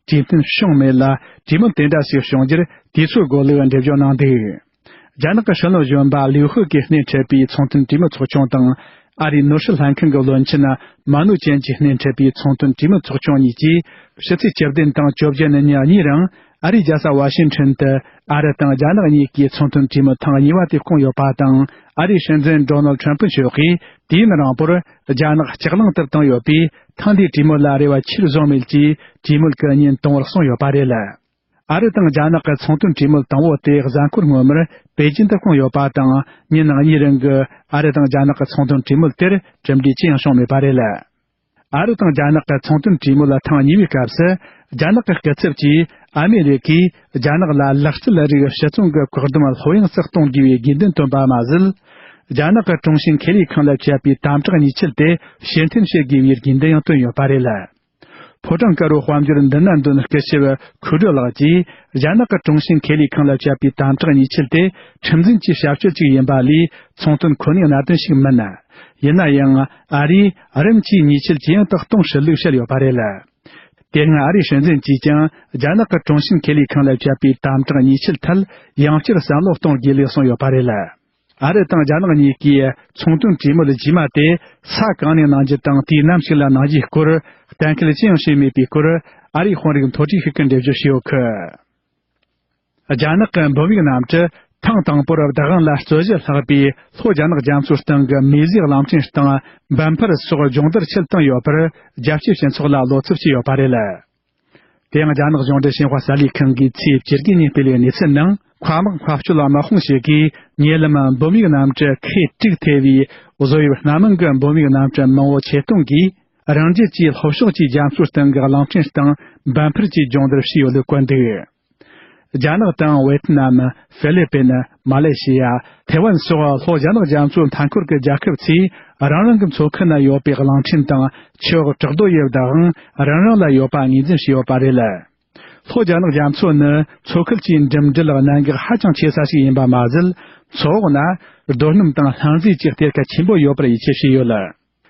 ཆེད་གྲོས་མཐུན་བྱུང་མེད་ལ། གྲོས་མོལ་དེ་འདྲ་ཞིག་བྱུང་རྒྱུར་དུས་ཚོད་དགོས་ལུགས་འགྲེལ་བརྗོད་གནང་འདུག་རྒྱ་ནག་གི་ཕྱི་ལོགས་གཞོན་པ་ལིའུ་ཧུ་གིས་སྣེ་ཁྲིད་པའི་ཚོང་དོན་གྲོས་མོལ་ཚོགས་ཆུང་དང་། ཨ་རིའི་ནོར་སྲིད་ལྷན་ཁང་གི་བློན་ཆེན་མ་ནུ་ཅན་གྱིས་སྣེ་ཁྲིད་པའི་ཚོང་དོན་གྲོས་མོལ་ཚོགས་ཆུང་གཉིས་ཀྱིས། ཕྱི་ཚེས་བཅུ་བདུན་དང་བཅོ་བརྒྱད་ཉིན་གཉིས་རིང་། ཨ་རིའི་རྒྱལ་ས་ཝ་ཤིང་ཊོན་དུ་ཨ་རི་དང་རྒྱ་ནག་གཉིས་ཀྱི་ཚོང་དོན་གྲོས་མོལ་ཐེངས་གཉིས་པ་དེ་བསྐོངས་ཡོད་པ་དང་། ཨ་རིའི་སྲིད་འཛིན་ཌོ་ནལ་ཁྲམ་ཕུ་མཆོག་གིས་དུས་ཡུན་རིང་པོར་རྒྱ་ནག་ལྕགས་ལང་དུ་བཏང་ཡོད་པས། ཐེངས་འདིའི་གྲོས་མོལ་ལ་རེ་བ་ཆེར་བཟུང་མེད་ཅེས་གྲོས་མོལ་གྱི་ཉིན་དང་པོར་གསུངས་ཡོད་པ་རེད། ཨ་རི་དང་རྒྱ་ནག་གི་ཚོང་དོན་གྲོས་མོལ་དང་པོ་དེ་གཟའ་འཁོར་སྔོན་མར་པེ་ཅིན་དུ་བསྐོངས་ཡོད་པ་དང་། ཉིན་གཉིས་རིང་གི་ཨ་རི་དང་རྒྱ་ནག་གི་ཚོང་དོན་གྲོས་མོལ་དེར་གྲུབ་འབྲས་ཅི་ཡང་བྱུང་མེད་པ་རེད། ཨ་རི་དང་རྒྱ་ནག་གི་ཚོང་དོན་གྲོས་མོལ་ཐེངས་གཉིས་པའི་སྐབས་སུ། རྒྱ་ནག་གི་སྐུ་ཚབ་ཀྱིས་ཨ་མེ་རི་ཁས་རྒྱ་ནག་ལ་ལག་རྩལ་རིགས་ཕྱི་ཚོང་གི་བཀག་སྡོམ་ལྷོད་ཡངས་སུ་གཏོང་དགོས་པའི་དགོས་འདུན་བཏོན་པ་མ་ཟད། རྒྱ་ནག་གི་ཀྲུང་ཞིན་ཁེ་ལས་ཁང་ལ་བཅད་པའི་དམ་དྲག་ཉེས་ཆད་དེ་ཕྱིར་འཐེན་བྱེད་དགོས་པའི་དགོས་འདུན་ཡང་བཏོན་ཡོད་པ་རེད། ཕོ་བྲང་དཀར་པོའི་དཔལ་འབྱོར་མདུན་ན་འདོན་སྐུ་ཞབས་ཁུ་ཌོ་ལགས་ཀྱིས། རྒྱ་ནག་གི་ཀྲུང་ཞིན་ཁེ་ལས་ཁང་ལ་བཅད་པའི་དམ་དྲག་ཉེས་ཆད་དེ་ཁྲིམས་འཛིན་གྱི་བྱ་སྤྱོད་ཅིག་ཡིན་པ་ལས། ཚོང་དོན་ཁོ་ནའི་གནད་དོན་ཞིག་མིན། ཡིན་ན་ཡང་། ཨ་རིས་རིམ་གྱིས་ཉེས་ཆད་ཇེ་ཡང་དུ་གཏོང་སྲིད་ལུགས་བཤད་ཡོད་པ་རེད། དེ་སྔ་ཨ་རིའི་སྲིད་འཛིན་གྱིས་ཀྱང་། རྒྱ་ནག་གི་ཀྲུང་ཞིན་ཁེ་ལས་ཁང་ལ་བཅད་པའི་དམ་དྲག་ཉེས་ཆད་ཐད་ཡང་བསྐྱར་བསམ་བློ་གཏོང་དགོས་ལུགས་གསུངས་ཡོད་པ་རེད། ཨ་རི་དང་རྒྱ་ནག་གཉིས་ཀྱིས་ཚོང་དོན་གྲོས་མོལ་རྗེས་མ་དེ་ས་གང་ནས་གནང་རྒྱུ་དང་། དུས་ནམ་ཞིག་ལ་གནང་རྒྱུའི་སྐོར་གཏན་འཁེལ་ཅི་ཡང་བྱས་མེད་པའི་སྐོར། ཨ་རིའི་དཔོན་རིགས་མཐོ་གྲས་ཤིག་གིས་འགྲེལ་བརྗོད་བྱས་ཡོད་གི། རྒྱ་ནག་གི་འབུམ་ཡིག་གནམ་གྲུ་ཐེངས་དང་པོར་བདག་དབང་ལ་རྩོད་གཞི་ལྷག་པའི་ལྷོ་རྒྱ་ནག་རྒྱ་མཚོའི་སྟེང་གི་མེ་བཟོའི་གླིང་ཕྲན་སྟེང་འབབ་འཕར་སོགས་སྦྱོང་བརྡར་ཆེད་བཏང་ཡོད་པར། རྒྱལ་སྤྱིའི་སྤྱི་ཚོགས་ལ་བློ་འཚབ་བྱས་ཡོད་པ་རེད། དེ་ཡང་རྒྱ་ནག་གཞུང་འབྲེལ་ཤིན་ཧྭ་གསར་ལས་ཁང་གིས་ཚེས་བཅུ་དགུ་ཉིན་སྤེལ་བའི་གནས་ཚུལ་ནང་། མཁའ་དམག་མཁའ་སྤྱོད་དམག་དཔུང་ཞིག་གིས་ཉེ་ལམ་འབུམ་ཡིག་གནམ་གྲུ་ཁེ་དྲུག་ཐེ་བའི་བཟོ་དབྱིབས་སྣ་མིན་གྱི་འབུམ་ཡིག་གནམ་གྲུ་མང་བོ་ཆེད་གཏོང་གིས། རང་རྒྱལ་གྱི་ལྷོ་ཕྱོགས་ཀྱི་རྒྱ་མཚོའི་སྟེང་གི་གླིང་ཕྲན་སྟེང་འབབ་འཕར་གྱི་སྦྱོང་བརྡར་བྱས་ཡོད་ལུགས་བཀོད་འདུག། རྒྱ་ནག་དང་ཝེ་ཐི་ནམ། ཧྥི་ལི་པིན། མ་ལེ་ཤི་ཡ། ཐེ་ཝན་སོགས་ལྷོ་རྒྱ་ནག་རྒྱ་མཚོའི་མཐའ་འཁོར་གྱི་རྒྱལ་ཁབ་ཚོས་རང་རང་གི་མཚོ་ཁུལ་ན་ཡོད་པའི་གླིང་ཕྲན་དང་ཆུ་འོག་བྲག་རྡོ་ཡི་བདག་དབང་རང་རང་ལ་ཡོད་པ་ངོས་འཛིན་བྱས་ཡོད་པ་རེད། ལྷོ་རྒྱ་ནག་རྒྱ་མཚོ་ནི་མཚོ་ཁུལ་གྱི་འགྲིམ་འགྲུལ་གནད་འགག་ཧ་ཅང་ཆེ་ས་ཞིག་ཡིན་པ་མ་ཟད། མཚོ་འོག་ན་རྡོ་སྣུམ་དང་ལྷུང་བཟེད་ཀྱི་གཏེར་ཁ་ཆེན་པོ་ཡོད་པར་ཡིད་ཆེས་བྱས་ཡོད།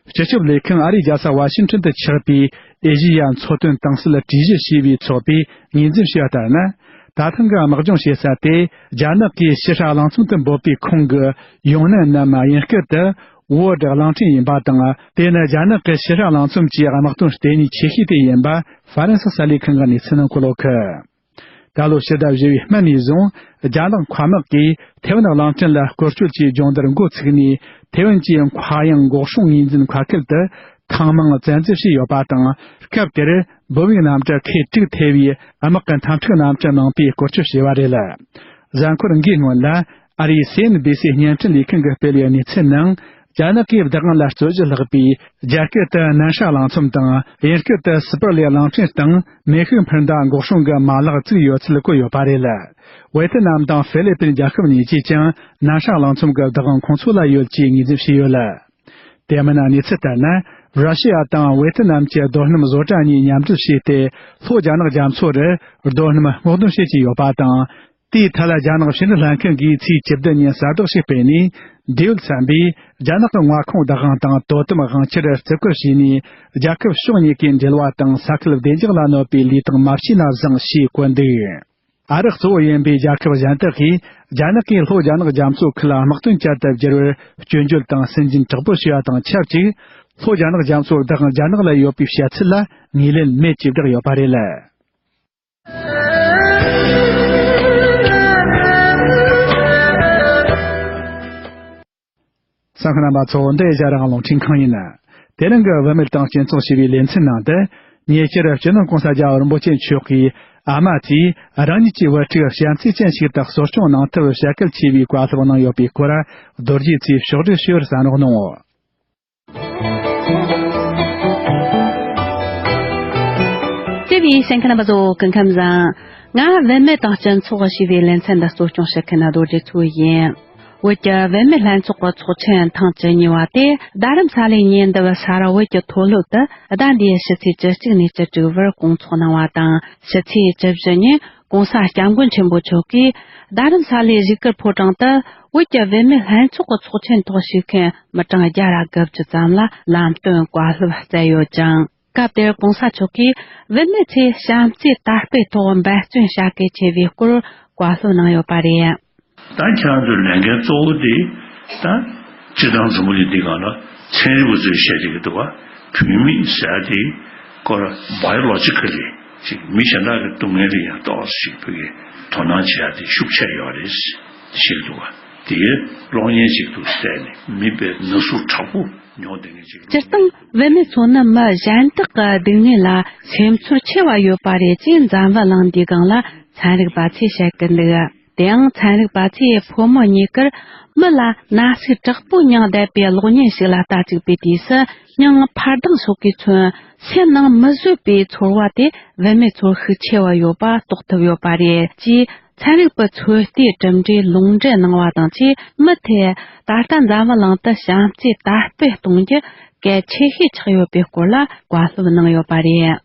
སྤྱི་ཁྱབ་ལས་ཁང་ཨ་རིའི་རྒྱལ་ས་ཝ་ཤིང་ཊོན་དུ་ཆགས་པའི་ཨེ་ཤེ་ཡ་མཚོ་དོན་དྭངས་གསལ་གྲོས་གཞི་ཞེས་པའི་ཚོགས་པས་ངོས་འཛིན་བྱས་པ་ལྟར་ན། ད་ཐེངས་ཀྱི་དམག་སྦྱོང་བྱེད་ས་དེ་རྒྱ་ནག་གིས་ཕྱི་ཧྲ་གླིང་ཚོམ་དུ་འབོད་པའི་ཁོངས་ཀྱི་ཡོང་ནན་ནམ་དབྱིན་སྐད་དུ་ཝོ་ཌི་གླིང་ཕྲན་ཡིན་པ་དང་། དེ་ནི་རྒྱ་ནག་གི་ཕྱི་ཧྲ་གླིང་ཚོམ་གྱི་དམག་དོན་ལྟེ་གནས་ཆེ་ཤོས་དེ་ཡིན་པ་ཧྥ་རན་སི་གསར་ལས་ཁང་གི་གནས་ཚུལ་ནང་འཁོད་ཡོད་གི། ད་ལོ་ཕྱི་ཟླ་བཞི་པའི་སྨད་ནས་བཟུང་རྒྱ་ནག་མཁའ་དམག་གིས་ཐེ་ཝན་གླིང་ཕྲན་ལ་སྐོར་སྐྱོད་ཀྱི་སྦྱོང་བརྡར་འགོ་ཚུགས་ནས། ཐེ་ཝན་གྱི་མཁའ་དབྱིངས་འགོག་སྲུང་ངོས་འཛིན་མཁའ་ཁུལ་དུ་ཐེངས་མང་བཙན་འཛུལ་བྱས་ཡོད་པ་དང་། སྐབས་དེར་འབུམ་ཡིག་གནམ་གྲུ་ཁེ་དྲུག་ཐེ་བའི་དམག་གི་འཐབ་འཁྲུག་གནམ་གྲུ་མང་པོས་སྐོར་སྐྱོད་བྱས་པ་རེད། གཟའ་འཁོར་འགའི་སྔོན་ལ་ཨ་རིའི་སི་ཨེན་བྷི་སི་བརྙན་འཕྲིན་ལས་ཁང་གིས་སྤེལ་བའི་གནས་ཚུལ་ནང་། རྒྱ་ནག་གིས་བདག་དབང་ལ་རྩོད་གཞི་ལྷག་པའི་རྒྱ་སྐད་དུ་ནན་ཧྲ་གླིང་ཚོམ་དང་། དབྱིན་སྐད་དུ་སི་པར་ལི་གླིང་ཕྲན་སྟེང་མེ་ཤུགས་འཕུར་མདའ་འགོག་སྲུང་གི་མ་ལག་བཙུགས་ཡོད་ཚུལ་བཀོད་ཡོད་པ་རེད། ཝེ་ཐི་ནམ་དང་ཧྥི་ལི་པིན་རྒྱལ་ཁབ་གཉིས་ཀྱིས་ཀྱང་ནན་ཧྲ་གླིང་ཚོམ་གྱི་བདག་དབང་ཁོང་ཚོ་ལ་ཡོད་ཅེས་ངོས་འཛིན་བྱས་ཡོད། དེ་མིན་གནས་ཚུལ་ལྟར་ན། ར་ཤི་ཡ་དང་ཝེ་ཐི་ནམ་གྱི་རྡོ་སྣུམ་བཟོ་གྲྭ་གཉིས་མཉམ་འབྲེལ་བྱས་ཏེ། ལྷོ་རྒྱ་ནག་རྒྱ་མཚོ་རུ་རྡོ་སྣུམ་སྔོག་འདོན་བྱེད་ཀྱི་ཡོད་པ་དང་། དེའི་ཐད་ལ་རྒྱ་ནག་ཕྱི་འབྲེལ་ལྷན་ཁང་གིས་ཚེས་བཅུ་བདུན་ཉིན་གསལ་བསྒྲགས་ཤིག་སྤེལ་ནས། འབྲེལ་ཡོད་ཚན་པས་རྒྱ་ནག་གི་མངའ་ཁོངས་བདག་དབང་དང་དོ་དམ་དབང་ཆར་བརྩི་བཀུར་བྱས་ནས། རྒྱལ་ཁབ་ཕྱོགས་གཉིས་ཀའི་འབྲེལ་བ་དང་ས་ཁུལ་བདེ་འཇགས་ལ་གནོད་པའི་ལས་དོན་མ་བྱས་ན་བཟང་ཞེས་བཀོད་འདུག། ཨ་རི་གཙོ་བོ་ཡིན་པའི་རྒྱལ་ཁབ་གཞན་དག་གིས་རྒྱ་ནག་གིས་ལྷོ་རྒྱ་ནག་རྒྱ་མཚོ་ཁུལ་དམག་དོན་བསྐྱར་དུ་བསྒྱུར་བར་སྐྱོན་བརྗོད་དང་སུན་འབྱིན་དྲག་པོ་བྱས་པ་དང་ཆབས་ཅིག། ལྷོ་རྒྱ་ནག་རྒྱ་མཚོའི་བདག་དབང་རྒྱ་ནག་ལ་ཡོད་པའི་བཤད་ཚུལ་ལ་ངོས་ལེན་མེད་ཅེས་བསྒྲགས་ཡོད་པ་རེད། གསན་མཁན་རྣམ་པ་ཚོ། འདི་ཨེ་ཤ་ཡ་རང་དབང་རླུང་འཕྲིན་ཁང་ཡིན། དེ་རིང་གི་བུད་མེད་དང་སྤྱི་ཚོགས་ཞེས་པའི་ལེ་ཚན་ནང་དུ། ཉེ་ཆར་སྤྱི་ནོར་༧གོང་ས་༧རྒྱལ་བ་རིན་པོ་ཆེ་མཆོག་གིས་ཨ་མ་ཚོས་རང་ཉིད་ཀྱི་བུ་ཕྲུག་བྱམས་བརྩེ་ཅན་ཞིག་ཏུ་གསོ་སྐྱོང་གནང་ཐབས་བྱ་གལ་ཆེ་བའི་བཀའ་སློབ་གནང་ཡོད་པའི་སྐོར། རྡོ་རྗེ་ཚེ་ཕྱོགས་སྒྲིག་ཞུ་བར་གསན་རོགས་གནང་། དེ་བས་གསན་མཁན་རྣམ་པ་ཚོ་སྐུ་ཁམས་བཟང་། ང་བུད་མེད་དང་སྤྱི་ཚོགས་ཞེས་པའི་ལེ་ཚན་འདི་གཙོ་སྐྱོང་བྱེད་མཁན་རྡོ་རྗེ་མཚོ་ཡིན། བོད་ཀྱི་བུད་མེད་ལྷན་ཚོགས་ཀྱི་ཚོགས་ཆེན་ཐེངས་བཅུ་གཉིས་པ་དེ་རྡ་རམ་ས་ལའི་ཉེ་འདབས་ས་ར་བོད་ཀྱི་མཐོ་སློབ་ཏུ་ཟླ་འདིའི་ཕྱི་ཚེས་བཅུ་གཅིག་ནས་བཅུ་དྲུག་བར་སྐོང་ཚོགས་གནང་བ་དང་། ཕྱི་ཚེས་བཅུ་བཞི་ཉིན་༧གོང་ས་༧སྐྱབས་མགོན་ཆེན་པོ་མཆོག་གིས་རྡ་རམ་ས་ལའི་རིག་གར་ཕོ་བྲང་དུ་བོད་ཀྱི་བུད་མེད་ལྷན་ཚོགས་ཀྱི་ཚོགས་ཆེན་ཐོག་ཞུགས་མཁན་མི་གྲངས་བརྒྱ་དང་དགུ་བཅུ་ཙམ་ལ་ལམ་སྟོན་བཀའ་སློབ་སྩལ་ཡོད་ཅིང་། སྐབས་དེར་༧གོང་ས་མཆོག་གིས་བུད་མེད་ཚོས་བྱམས་བརྩེ་དར་སྤེལ་ཐོག་འབད་བརྩོན་བྱ་གལ་ཆེ་བའི་སྐོར་བཀའ་སློབ་གནང་ཡོད་པ་རེད། ད་ཁྱེད་རང་ཚོའི་ལས་འགན་གཙོ་བོ་དེ་ད་སྤྱིར་བཏང་འཛམ་བུ་གླིང་འདི་སྒང་ལ་ཚན་རིག་པ་ཚོས་བཤད་བསྡད་ཀྱི་འདུག་བ། བུད་མེད་ཟེར་ཡ་དེ་ཁོ་ར་བ་ཡོ་ལོ་ཇི་ཀ་ལི་ ཅིག་མི་གཞན་དག་གི་སྡུག་བསྔལ་ལ་ཡང་ཏོག་ཙམ་ཅིག་བོད་ཀྱི་དོ་སྣང་བྱེད་ཡ་དེ་ཤུགས་ཆེ་ཡོད་རེད་ཞེས་བཤད་འདུག་ག་དེ་གློག་བརྙན་ཅིག་ཏུ་བལྟས་ནས་མི་དཔེ་ན་ཟུག་དྲག་པོ་མྱོང་བསྡད་མཁན་ཅིག་སྤྱིར་བཏང་བུད་མེད་ཚོ་ནི་མི་གཞན་དག་གི་སྡུག་བསྔལ་ལ་སེམས་ཚོར་ཆེ་བ་ཡོད་པ་རེད་ཅེས་འཛམ་བུ་གླིང་འདིའི་སྒང་ལ་ཚན་རིག་པ་ཚོས་བཤད་ཀྱི་འདུག་དེའང་ཚན་རིག་པ་ཚོས་ཕོ་མོ་གཉིས་ཀར་མི་ལ་ན་ཟུག་དྲག་པོ་མྱངས་བསྡད་པའི་གློག་བརྙན་ཞིག་ལ་ལྟ་བཅུག་པའི་དུས་སུ། སྙིང་འཕར་ལྡིང་ཤོར་གི་མཚོན། སེམས་ནང་མི་བཟོད་པའི་ཚོར་བ་དེ་བུད་མེད་ཚོར་ཤུགས་ཆེ་བ་ཡོད་པ་རྟོགས་ཐུབ་ཡོད་པ་རེད་ཅེས་ཚན་རིག་པ་ཚོས་ལྟའི་གྲུབ་འབྲས་ལུང་འདྲེན་གནང་བ་དང་ཆེས་མུ་མཐུད་ད་ལྟ་འཛམ་བུ་གླིང་དུ་བྱམས་བརྩེ་དར་སྤེལ་གཏོང་རྒྱུ་གལ་ཆེ་ཤོས་ཆགས་ཡོད་པའི་སྐོར་ལ་བཀའ་སློབ་གནང་ཡོད་པ་རེད།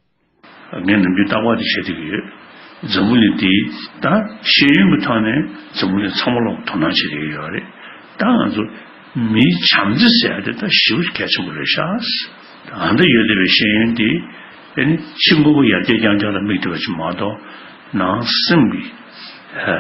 ངས་ནམ་རྒྱུན་རྟག་པར་དེ་བཤད་བསྡད་ཀྱི་ཡོད། འཛམ་བུ་གླིང་འདི་ད་ཤེས་ཡོན་གྱི་ཐོག་ནས་འཛམ་བུ་གླིང་ཚང་མ་ལོག་དོ་སྣང་བྱེད་བསྡད་ཀྱི་ཡོད་རེད། ད་ང་ཚོ་མིའི་བྱམས་བརྩེ་ཟེར་ཡ་དེ་ད་ཞེ་པོ་གལ་ཆེན་པོ་རེད་ཤག་ཨ་འདི་ཡོད་བསྡད་པའི་ཤེས་ཡོན་འདི་ཨ་ནི་ཕྱི་དངོས་པོ་ཡར་རྒྱས་རྐྱང་རྐྱང་ལ་དམིགས་བསྡད་པ་ཅིག་མ་གཏོགས་ནང་སེམས་ཀྱི་ཨ་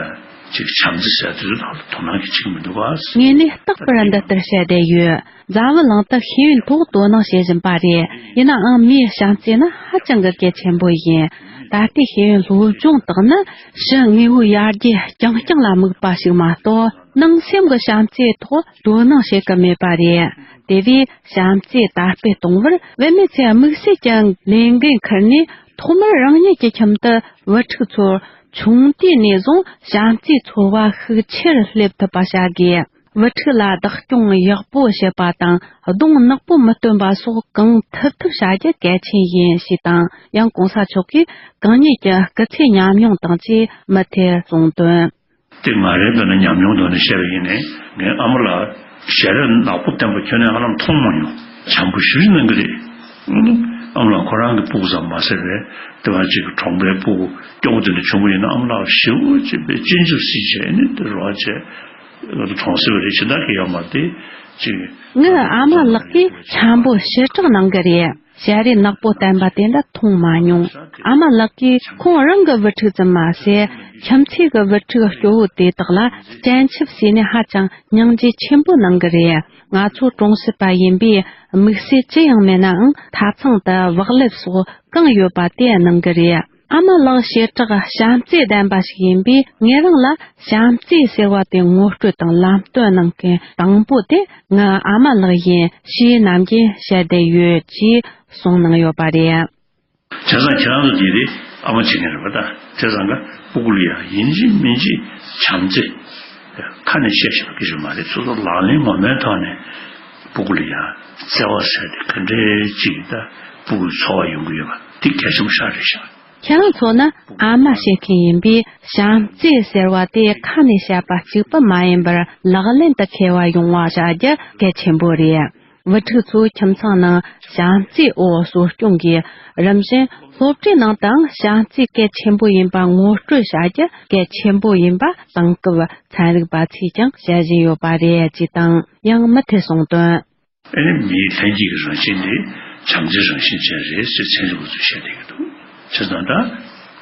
ཅིག་བྱམས་བརྩེ་ཟེར་ཡ་དེ་ཚོ་ལ་དོ་སྣང་གི་བྱེད་ཀྱི་མི་འདུག་ག་ངས་ནི་རྟག་པར་འདི་ལྟར་བཤད་བསྡད་ཡོད། འཛམ་བུ་གླིང་དུ་ཤེས་ཡོན་ཐོག་དོ་སྣང་བྱེད་བཞིན་པ་རེད། ཡིན་ནའང་མིའི་བྱམས་བརྩེ་ནི་ཧ་ཅང་གི་གལ་ཆེན་པོ་ཡིན། ད་ལྟའི་ཤེས་ཡོན་སློབ་སྦྱོང་དག་ནི་ཕྱི་དངོས་པོའི་ཡར་རྒྱས་རྐྱང་རྐྱང་ལ་དམིགས་པ་ཞིག་མ་གཏོགས་ནང་སེམས་ཀྱི་བྱམས་བརྩེའི་ཐོག་དོ་སྣང་བྱེད་ཀྱི་མེད་པ་རེད། དེ་བས་བྱམས་བརྩེ་དར་སྤེལ་གཏོང་བར་བུད་མེད་ཚོས་དམིགས་བསལ་གྱི་ལས་འགན་འཁུར་ནས་ཐོག་མར་རང་ཉིད་ཀྱི་ཁྱིམ་དུ་བུ་ཕྲུག་ཚོར་ཆུང་དུས་ནས་བཟུང་བྱམས་བརྩེའི་ཚོར་བ་ཤུགས་ཆེར་སླེབས་ཐུབ་པ་བྱ་དགོས། བུ་ཕྲུག་ལ་བདག་སྐྱོང་ཡག་པོ་བྱེད་པ་དང་གདོང་ནག་པོ་མི་སྟོན་པ་སོགས་གང་ཐུབ་ཐུབ་བྱ་རྒྱུ་གལ་ཆེན་ཡིན་ཞེས་དང་། ཡང་གོང་ས་མཆོག་གིས་གང་ཉིད་ཀྱི་སྐུ་ཚེའི་ཉམས་མྱོང་དང་བཅས་མུ་མཐུད་གསུངས་དོན། དེ་ང་རའི་འདོད་ན་ཉམས་མྱོང་ཐོག་ནས་བཤད་པ་ཡིན་ནའི་ངའི་ཨ་མ་ལགས་ཞལ་རས་ནག་པོ་བསྟན་པ་ཁྱོན་ནས་ཧ་ལམ་མཐོང་མ་མྱོང་། བྱམས་པོ་ཞེ་པོ་ཅིག་གནང་གི་རེད། ཨ་མ་ལགས་ཁོ་རང་གི་སྤུ་གུ་ཙམ་མ་ཟད་པའི་དེ་བ་ཅིག་གི་གྲོང་པའི་སྤུ་གུ་སྐྱོ་པོ་དེ་འདྲ་བྱུང་བ་ཡིན་ན་ཨ་མ་ལགས་ཞེ་པོ་ཅིག་པའི་སྤྱན་ཆབ་སྲིད་བྱས་ནས་དེ་རོགས་བྱས། གྲོང་གསེབ་རེ་ཆེ་ད་གི་ཡོད་མ་རེད་ཅིག་ངའི་ཨ་མ་ལགས་ཀྱིས་འཆམ་པོ་ཞེ་དྲག་གནང་གི་རེད། ཞལ་རས་ནག་པོ་བསྟན་པ་དེ་འདྲ་མཐོང་མ་མྱོང་། ཨ་མ་ལགས་ཀྱིས་ཁོང་རང་གི་བུ་ཕྲུག་ཙམ་མ་ཟད་ཁྱིམ་མཚེས་ཀྱི་བུ་ཕྲུག་སྐྱོ་བོ་དེ་དག་ལ་སྤྱན་ཆབ་བྱས་ནས་ཧ་ཅང་སྙིང་རྗེ་ཆེན་པོ་གནང་གི་རེད། ང་ཚོ་གྲོང་གསེབ་པ་ཡིན་པས་དམིགས་བསལ་ཅི་ཡང་མེད་ནའང་ཐབ་ཚང་དུ་བག་ལེབ་སོགས་གང་ཡོད་པ་དེ་གནང་གི་རེད། ཨ་མ་ལགས་ཞེ་དྲག་བྱམས་བརྩེ་ལྡན་པ་ཞིག་ཡིན་པས་ངེད་རང་ལ་བྱམས་བརྩེ་ཟེར་བ་དེ་ངོ་སྤྲོད་དང་ལམ་སྟོན་གནང་མཁན་དང་པོ་དེ་ངའི་ཨ་མ་ལགས་ཡིན་ཞེས་ནམ་རྒྱུན་བཤད་བསྡད་ཡོད་ཅེས་གསུངས་གནང་ཡོད་པ་རེད། བྱས་ཙང་ཁྱེད་རང་ཚོ་འདི་རེད་ཨ་མ་བྱེད་མཁན་རེད་པ་ད། བྱས་ཙང་ཀ་སྤུ་གུ་ལ་ཡང་ཡིན་གཅིག་མིན་གཅིག་བྱམས་བརྩེ་ཁ་ནས་བཤད་ཤེས་པ་གི་རེད་མ་རེད། སོ་སོ་ལག་ལེན་ངོ་མའི་ཐོག་ནས་སྤུ་གུ་ལ་ཡང་བརྩེ་བ་ཟེར་དེ་ག་འདྲའི་ཅིག་ད་སྤུ་གུའི་འཚོ་བ་ཡོང་གི་ཡོད་པ་འདི་གལ་ཆེན་པོ་ཞིག་རེད་ཤག་ཁྱེད་རང་ཚོ་ནི་ཨ་མ་བྱེད་མཁན་ཡིན་པས་བྱམས་བརྩེ་ཟེར་བ་དེ་ཁ་ནས་བཤད་པ་གཅིག་པུ་མ་ཡིན་པར་ལག་ལེན་དུ་འཁེལ་བ་ཡོང་བ་བྱ་རྒྱུ་གལ་ཆེན་པོ་རེད། བུ་ཕྲུག་ཚོ་ཁྱིམ་ཚང་ནང་བྱམས་བརྩེའི་འོག་གསོ་སྐྱོང་གིས་རིམ་བཞིན་སློབ་གྲྭའི་ནང་དུའང་བྱམས་བརྩེ་གལ་ཆེན་པོ་ཡིན་པ་ངོ་སྤྲོད་བྱ་རྒྱུ་གལ་ཆེན་པོ་ཡིན་པ་དེང་སྐབས་ཚན་རིག་པ་ཚོས་ཀྱང་བཤད་བཞིན་ཡོད་པ་རེད་ཅེས་དང་ཡང་མུ་མཐུད་གསུངས་དོན། ཨ་ནི་མིའི་ལྷན་སྐྱེས་ཀྱི་རང་བཞིན་དེ་བྱམས་བརྩེའི་རང་བཞིན་ཅན་རེད་ཟེར་ཚན་རིག་པ་ཚོས་བཤད་བསྡད་ཀྱི་འདུག་བྱས་ཙང་ད་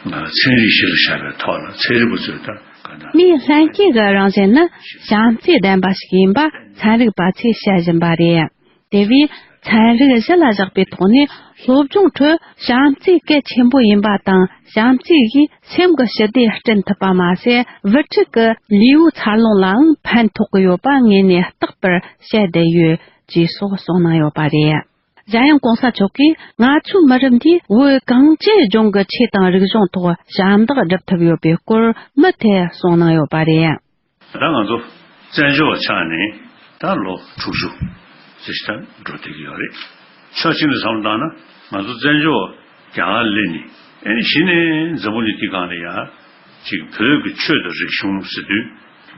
ང་ཚན་རིག་གཞི་ལ་བཞག་པའི་ཐོག་ལ་ཚན་རིག་པ་ཚོས་ད་ག་འདྲ། མིའི་ལྷན་སྐྱེས་ཀྱི་རང་བཞིན་ནི་བྱམས་བརྩེ་ལྡན་པ་ཞིག་ཡིན་པ་ཚན་རིག་པ་ཚོས་བཤད་བཞིན་པ་རེད། དེ་བས་ཚན་རིག་གཞི་ལ་བཞག་པའི་ཐོག་ནས་སློབ་སྦྱོང་ཁྲོད་བྱམས་བརྩེ་གལ་ཆེན་པོ་ཡིན་པ་དང་བྱམས་བརྩེ་ཡིས་སེམས་ཀྱི་ཞི་བདེ་བསྐྲུན་ཐུབ་པ་མ་ཟད་བུ་ཕྲུག་གི་ལུས་པོའི་འཚར་ལོངས་ལའང་ཕན་ཐོགས་ཀྱི་ཡོད་པ་ངོས་ནས་རྟག་པར་བཤད་བསྡད་ཡོད། ཅེས་སོགས་གསུངས་གནང་ཡོད་པ་རེད། གཞན་ཡང་གོང་ས་མཆོག་གིས་ང་ཚོའི་མི་རབས་འདིས་བོད་གངས་ཅན་ལྗོངས་ཀྱི་ཆོས་དང་རིག་གཞུང་ཐོག་ཞབས་འདེགས་སྒྲུབ་ཐུབ་ཡོད་པའི་སྐོར་མུ་མཐུད་གསུངས་གནང་ཡོད་པ་རེད། ད་ང་ཚོ་བཙན་བྱོལ་བ་ཆགས་ནས་ད་ལོ་དྲུག་ཅུ་ཙམ་ཞིག་ད་འགྲོ་བསྡད་ཀྱི་ཡོད་རེད། ཕྱོགས་གཅིག་ནས་བསམ་བློ་བཏང་ན་ང་ཚོ་བཙན་བྱོལ་བ་རྒྱ་གར་སླེབས་ནས་ཨེ་ནི་གཞི་ནས་འཛམ་བུ་གླིང་འདི་སྒང་ལ་ཡ་ཅིག་བོད་ཀྱི་ཆོས་དང་རིག་གཞུང་ཟེར་དུས་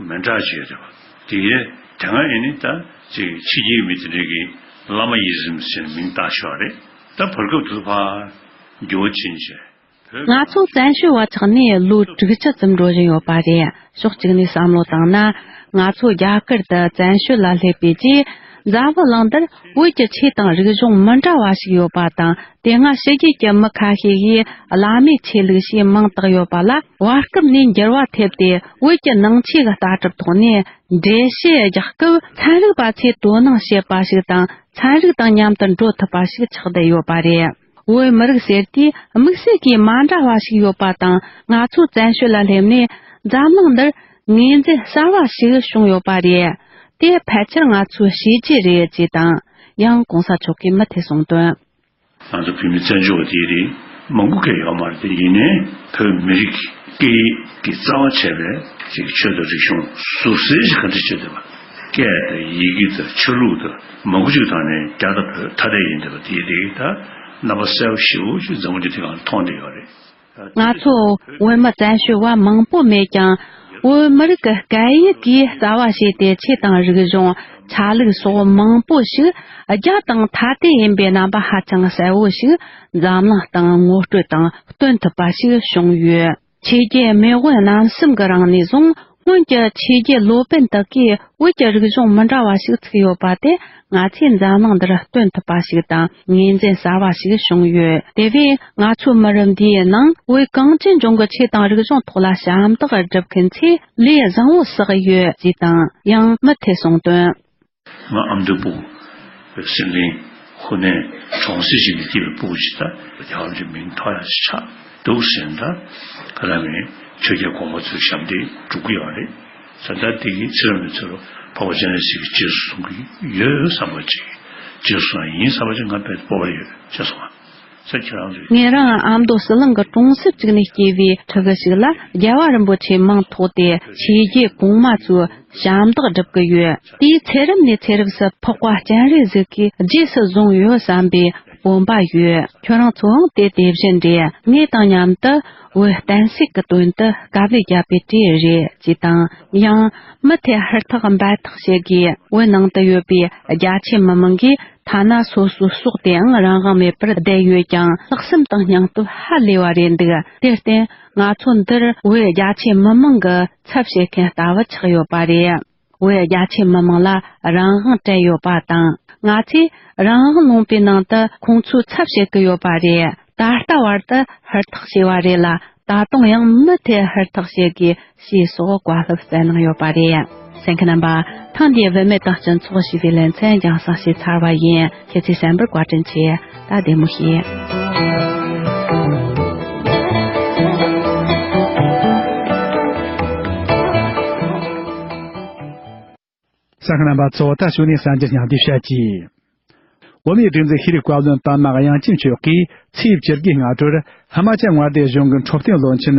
མི་འདྲ་ཅིག་ཡོད་རེད་བ། དེ་ཡས་དེ་སྔ་ཨེ་ནི་ད་ཅིག་ཕྱི་རྒྱལ་མི་དེ་འདྲས་ཀྱིས་བླ་མ་ཡི་ཟིམ་ཟེར་མིང་བཏགས་ཤོག་རེད། ད་བར་སྐབས་དུ་ཕར་འགྱུར་བ་ཕྱིན་བྱས་བོད། ང་ཚོ་བཙན་བྱོལ་བ་ཆགས་ནས་ལོ་དྲུག་ཅུ་ཙམ་འགྲོ་བཞིན་ཡོད་པ་རེད། ཕྱོགས་གཅིག་ནས་བསམ་བློ་བཏང་ན། ང་ཚོ་རྒྱ་གར་དུ་བཙན་བྱོལ་ལ་སླེབས་པའི་རྗེས། འཛམ་བུ་གླིང་འདིར་བོད་ཀྱི་ཆོས་དང་རིག་གཞུང་མི་འདྲ་བ་ཞིག་ཡོད་པ་དང་། དེ་སྔ་ཕྱི་རྒྱལ་གྱི་མི་ཁ་ཤས་ཀྱིས་བླ་མའི་ཆོས་ལུགས་ཞེས་མིང་བཏགས་ཡོད་པ་ལ་བར་སྐབས་ནས་འགྱུར་བ་ཐེབས་ཏེ། བོད་ཀྱི་ནང་ཆོས་ཀྱི་ལྟ་གྲུབ་ཐོག་ནས་འགྲེལ་བཤད་རྒྱག་སྐབས་ཚན་རིག་པ་ཚོས་དོ་སྣང་བྱེད་པ་ཞིག་དང་། ཚན་རིག་དང་མཉམ་དུ་འགྲོ་ཐུབ་པ་ཞིག་ཆགས་བསྡད་ཡོད་པ་རེད། བོད་མི་རིགས་ཟེར་དུས་དམིགས་བསལ་གྱིས་མ་འདྲ་བ་ཞིག་ཡོད་པ་དང་། ང་ཚོའི་བཙན་བྱོལ་ལ་སླེབས་ནས་འཛམ་གླིང་འདིར་ངོས་འཛིན་གསར་བ་ཞིག་བྱུང་ཡོད་པ་རེད། དེ་ཕལ་ཆེར་ང་ཚོའི་བྱས་རྗེས་རེད་ཅེས་དང་། ཡང་གོང་ས་མཆོག་གིས་མུ་མཐུད་གསུངས་དོན། ང་ཚོ་བོད་མི་བཙན་བྱོལ་བ་དེ་རིགས་མང་པོ་གས་ཡོད་མ་རེད་དེ། ཡིན་ནའི་བོད་མི་རིགས་སྐད་ཡིག་གི་རྩ་བ་བྱས་པའི་ཅིག་ཆོས་དང་རིག་གཞུང་ཟུར་ཟའི་ཞིག་ག་འདྲ་བྱས་བསྡད་པ། སྐད་དང་ཡི་གེ་དང་ཆ་ལུགས་དང་མང་པོ་ཅིག་དང་ནས་རྒྱ་དང་བོད་ཐ་དད་ཡིན་བསྡད་པ་དེ་རིགས་ད་རྣམ་པ་གསལ་པོ་ཞེ་པོ་ཅིག་འཛམ་བུ་གླིང་འདི་སྒང་ལ་མཐོང་བསྡད་ཡོད་རེད། ང་ཚོ་བོད་མི་བཙན་བྱོལ་བ་མང་པོ་མེད་ཀྱང་། བོད་མི་རིགས་ཀྱི་སྐད་ཡིག་གིས་རྩ་བ་བྱས་ཏེ་ཆོས་དང་རིག་གཞུང་། ཆ་ལུགས་སོགས་མང་པོ་ཞིག་རྒྱ་དང་ཐ་དད་ཡིན་པའི་རྣམ་པ་ཧ་ཅང་གསལ་བོ་ཞིག་འཛམ་གླིང་སྟེང་ངོ་སྤྲོད་དང་སྟོན་ཐུབ་པ་ཞིག་བྱུང་ཡོད། ཆོས་བརྒྱུད་མེས་དབོན་རྣམ་གསུམ་གྱི་རིང་ནས་བཟུང་སྔོན་གྱི་ཆོས་བརྒྱུད་སློབ་དཔོན་དག་གིས་བོད་ཀྱི་རིག་གཞུང་མི་འདྲ་བ་ཞིག་ཚུགས་ཡོད་པ་དེ་ང་ཚོས་འཛམ་གླིང་འདིར་སྟོན་ཐུབ་པ་ཞིག་དང་ངོས་འཛིན་གསར་བ་ཞིག་བྱུང་ཡོད། དེ་བས་ང་ཚོའི་མི་རབས་འདིའི་ནང་བོད་གངས་ཅན་ལྗོངས་ཀྱི་ཆོས་དང་རིག་གཞུང་ཐོག་ལ་ཞབས་འདེགས་སྒྲུབ་མཁན་ཚོས་ལས་བཟང་བོ་བསགས་ཡོད་ཅེས་དང་ཡང་མུ་མཐུད་གསུངས་དོན། ང་ཨ་མདོའི་སྤུ་གུ། སེང་གླིང་ཧུ་ནན་གྲོང་གསེབ་ཅིག་ནས་སྐྱེས་པའི་སྤུ་གུ་ཅིག་ད་རྒྱལ་བ་རིན་པོ་ཆེའི་མིང་ཐོགས་ཡག་ཅིག་ཆགས་འདུག་ཟེར་ན། ད་ཁ་ར་མེད་ཆོས་རྒྱལ་གོང་མ་ཚོའི་ཞབས་འདེགས་སྒྲུབ་ཀྱི་ཡོད་རེད་ཟེར། ད་དེ་གི་ཚེ་རབས་ནས་ཚེ་རབས་འཕགས་པ་སྤྱན་རས་གཟིགས་ཀྱི་རྗེས་སུ་བཟུང་གི་ཡོད་བསམ་པ་ཅིག་རྗེས་སུ་བཟུང་ཡིན་བསམ་པ་ཅིག་ང་དཔེ་སྤོབས་པ་ཡོད་ཅེས་གསུངས་པ། ས་ཁྱེད་རང་ཚོས། ངེད་རང་ཨ་མདོ་ཟི་ལིང་གི་གྲོང་གསེབ་ཅིག་ནས་སྐྱེས་པའི་ཕྲུ་གུ་ཞིག་ལ་རྒྱལ་བ་རིན་པོ་ཆེའི་མིང་ཐོགས་ཏེ་ཆོས་རྒྱལ་གོང་མ་ཚོའི་ཞབས་འདེགས་སྒྲུབ་ཀྱི་ཡོད། དེའི་ཚེ་རབས་ནས་ཚེ་རབས་སུ་འཕགས་པ་སྤྱན་རས་གཟིགས་ཀྱི་རྗེས་སུ་བཟུང་ཡོད་བསམ་པའི་སྤོབས་པ་ཡོད། ཁྱོད་རང་ཚོའང་དེ་དེ་བཞིན་རེད། ངེད་དང་མཉམ་དུ་བོད་བསྟན་སྲིད་ཀྱི་དོན་དུ་དཀའ་ལས་བརྒྱབ་པའི་གྲས་རེད་ཅེས་དང་། ཡང་མུ་མཐུད་ཧུར་ཐག་འབད་ཐག་བྱེད་དགོས། བོད་ནང་དུ་ཡོད་པའི་རྒྱ་ཆེ་མི་མང་གིས་ཐ་ན་སོ་སོའི་སྲོག་དེའང་རང་དབང་མེད་པར་བསྡད་ཡོད་ཀྱང་། ལྷག་བསམ་དང་སྙིང་སྟོབས་ཧ་ལས་པ་རེད་འདུག་དེར་བརྟེན་ང་ཚོ་འདིར་བོད་རྒྱ་ཆེ་མི་མང་གི་ཚབ་བྱེད་མཁན་ལྟ་བུ་ཆགས་ཡོད་པ་རེད། བོད་རྒྱ་ཆེ་མི་མང་ལ་རང་དབང་སྤྲད་ཡོད་པ་དང་། ང་ཚོས་རང་དབང་ལུང་པའི་ནང་དུ་ཁོང་ཚོའི་ཚབ་བྱེད་ཀྱི་ཡོད་པ་རེད། ད་ལྟ་བར་དུ་ཧུར་ཐག་བྱས་པ་རེད་ལ། ད་དུང་ཡང་མུ་མཐུད་ཧུར་ཐག་བྱེད་དགོས་ཞེས་སོགས་བཀའ་སློབ་སྩལ་གནང་ཡོད་པ་རེད། གསན་མཁན་རྣམ་པ། ཐེངས་འདིའི་བུད་མེད་དང་སྤྱི་ཚོགས་ཞེས་པའི་ལེ་ཚན་རྒྱང་སྲིང་བྱས་ཚར་བ་ཡིན། ཁྱེད་ཚོས་གསན་པར་བཀའ་དྲིན་ཆེ། ད་བདེ་མོ་བྱོས། གསན་མཁན་རྣམ་པ་ཚོ། ད་གཞུག་ནས་གསར་འགྱུར་སྙིང་བསྡུས་བཤད་ཀྱི། བོད་མིའི་སྒྲིག་འཛུགས་ཤེས་རིག་བཀའ་བློན་པདྨ་དབྱངས་ཅན་མཆོག་གིས་ཚེས་བཅུ་དགུའི་སྔ་དྲོར་ཧི་མ་ཅལ་མངའ་སྡེ་གཞུང་གི་འཕྲོད་བསྟེན་བློན་ཆེན་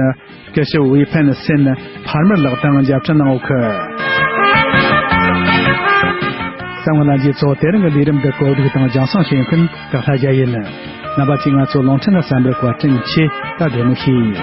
སྐུ་ཞབས་ཝི་ཕན་སིན་ཕར་མར་ལགས་དང་མཇལ་འཕྲད་གནང་ཡོད་ཀི། གསན་མཁན་ལྷན་རྒྱས་ཚོ། དེ་རིང་གི་ལས་རིམ་འདི་གོ་སྒྲིག་དང་རྒྱང་སྲིང་བྱེད་མཁན་ཀ་ལྷ་རྒྱལ་ཡིན། རྣམ་པ་ཚོས་ང་ཚོའི་རླུང་འཕྲིན་ལ་གསན་པར་བཀའ་དྲིན་ཆེ། ད་བདེ་མོ་བྱོས།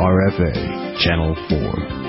R F A, Channel four.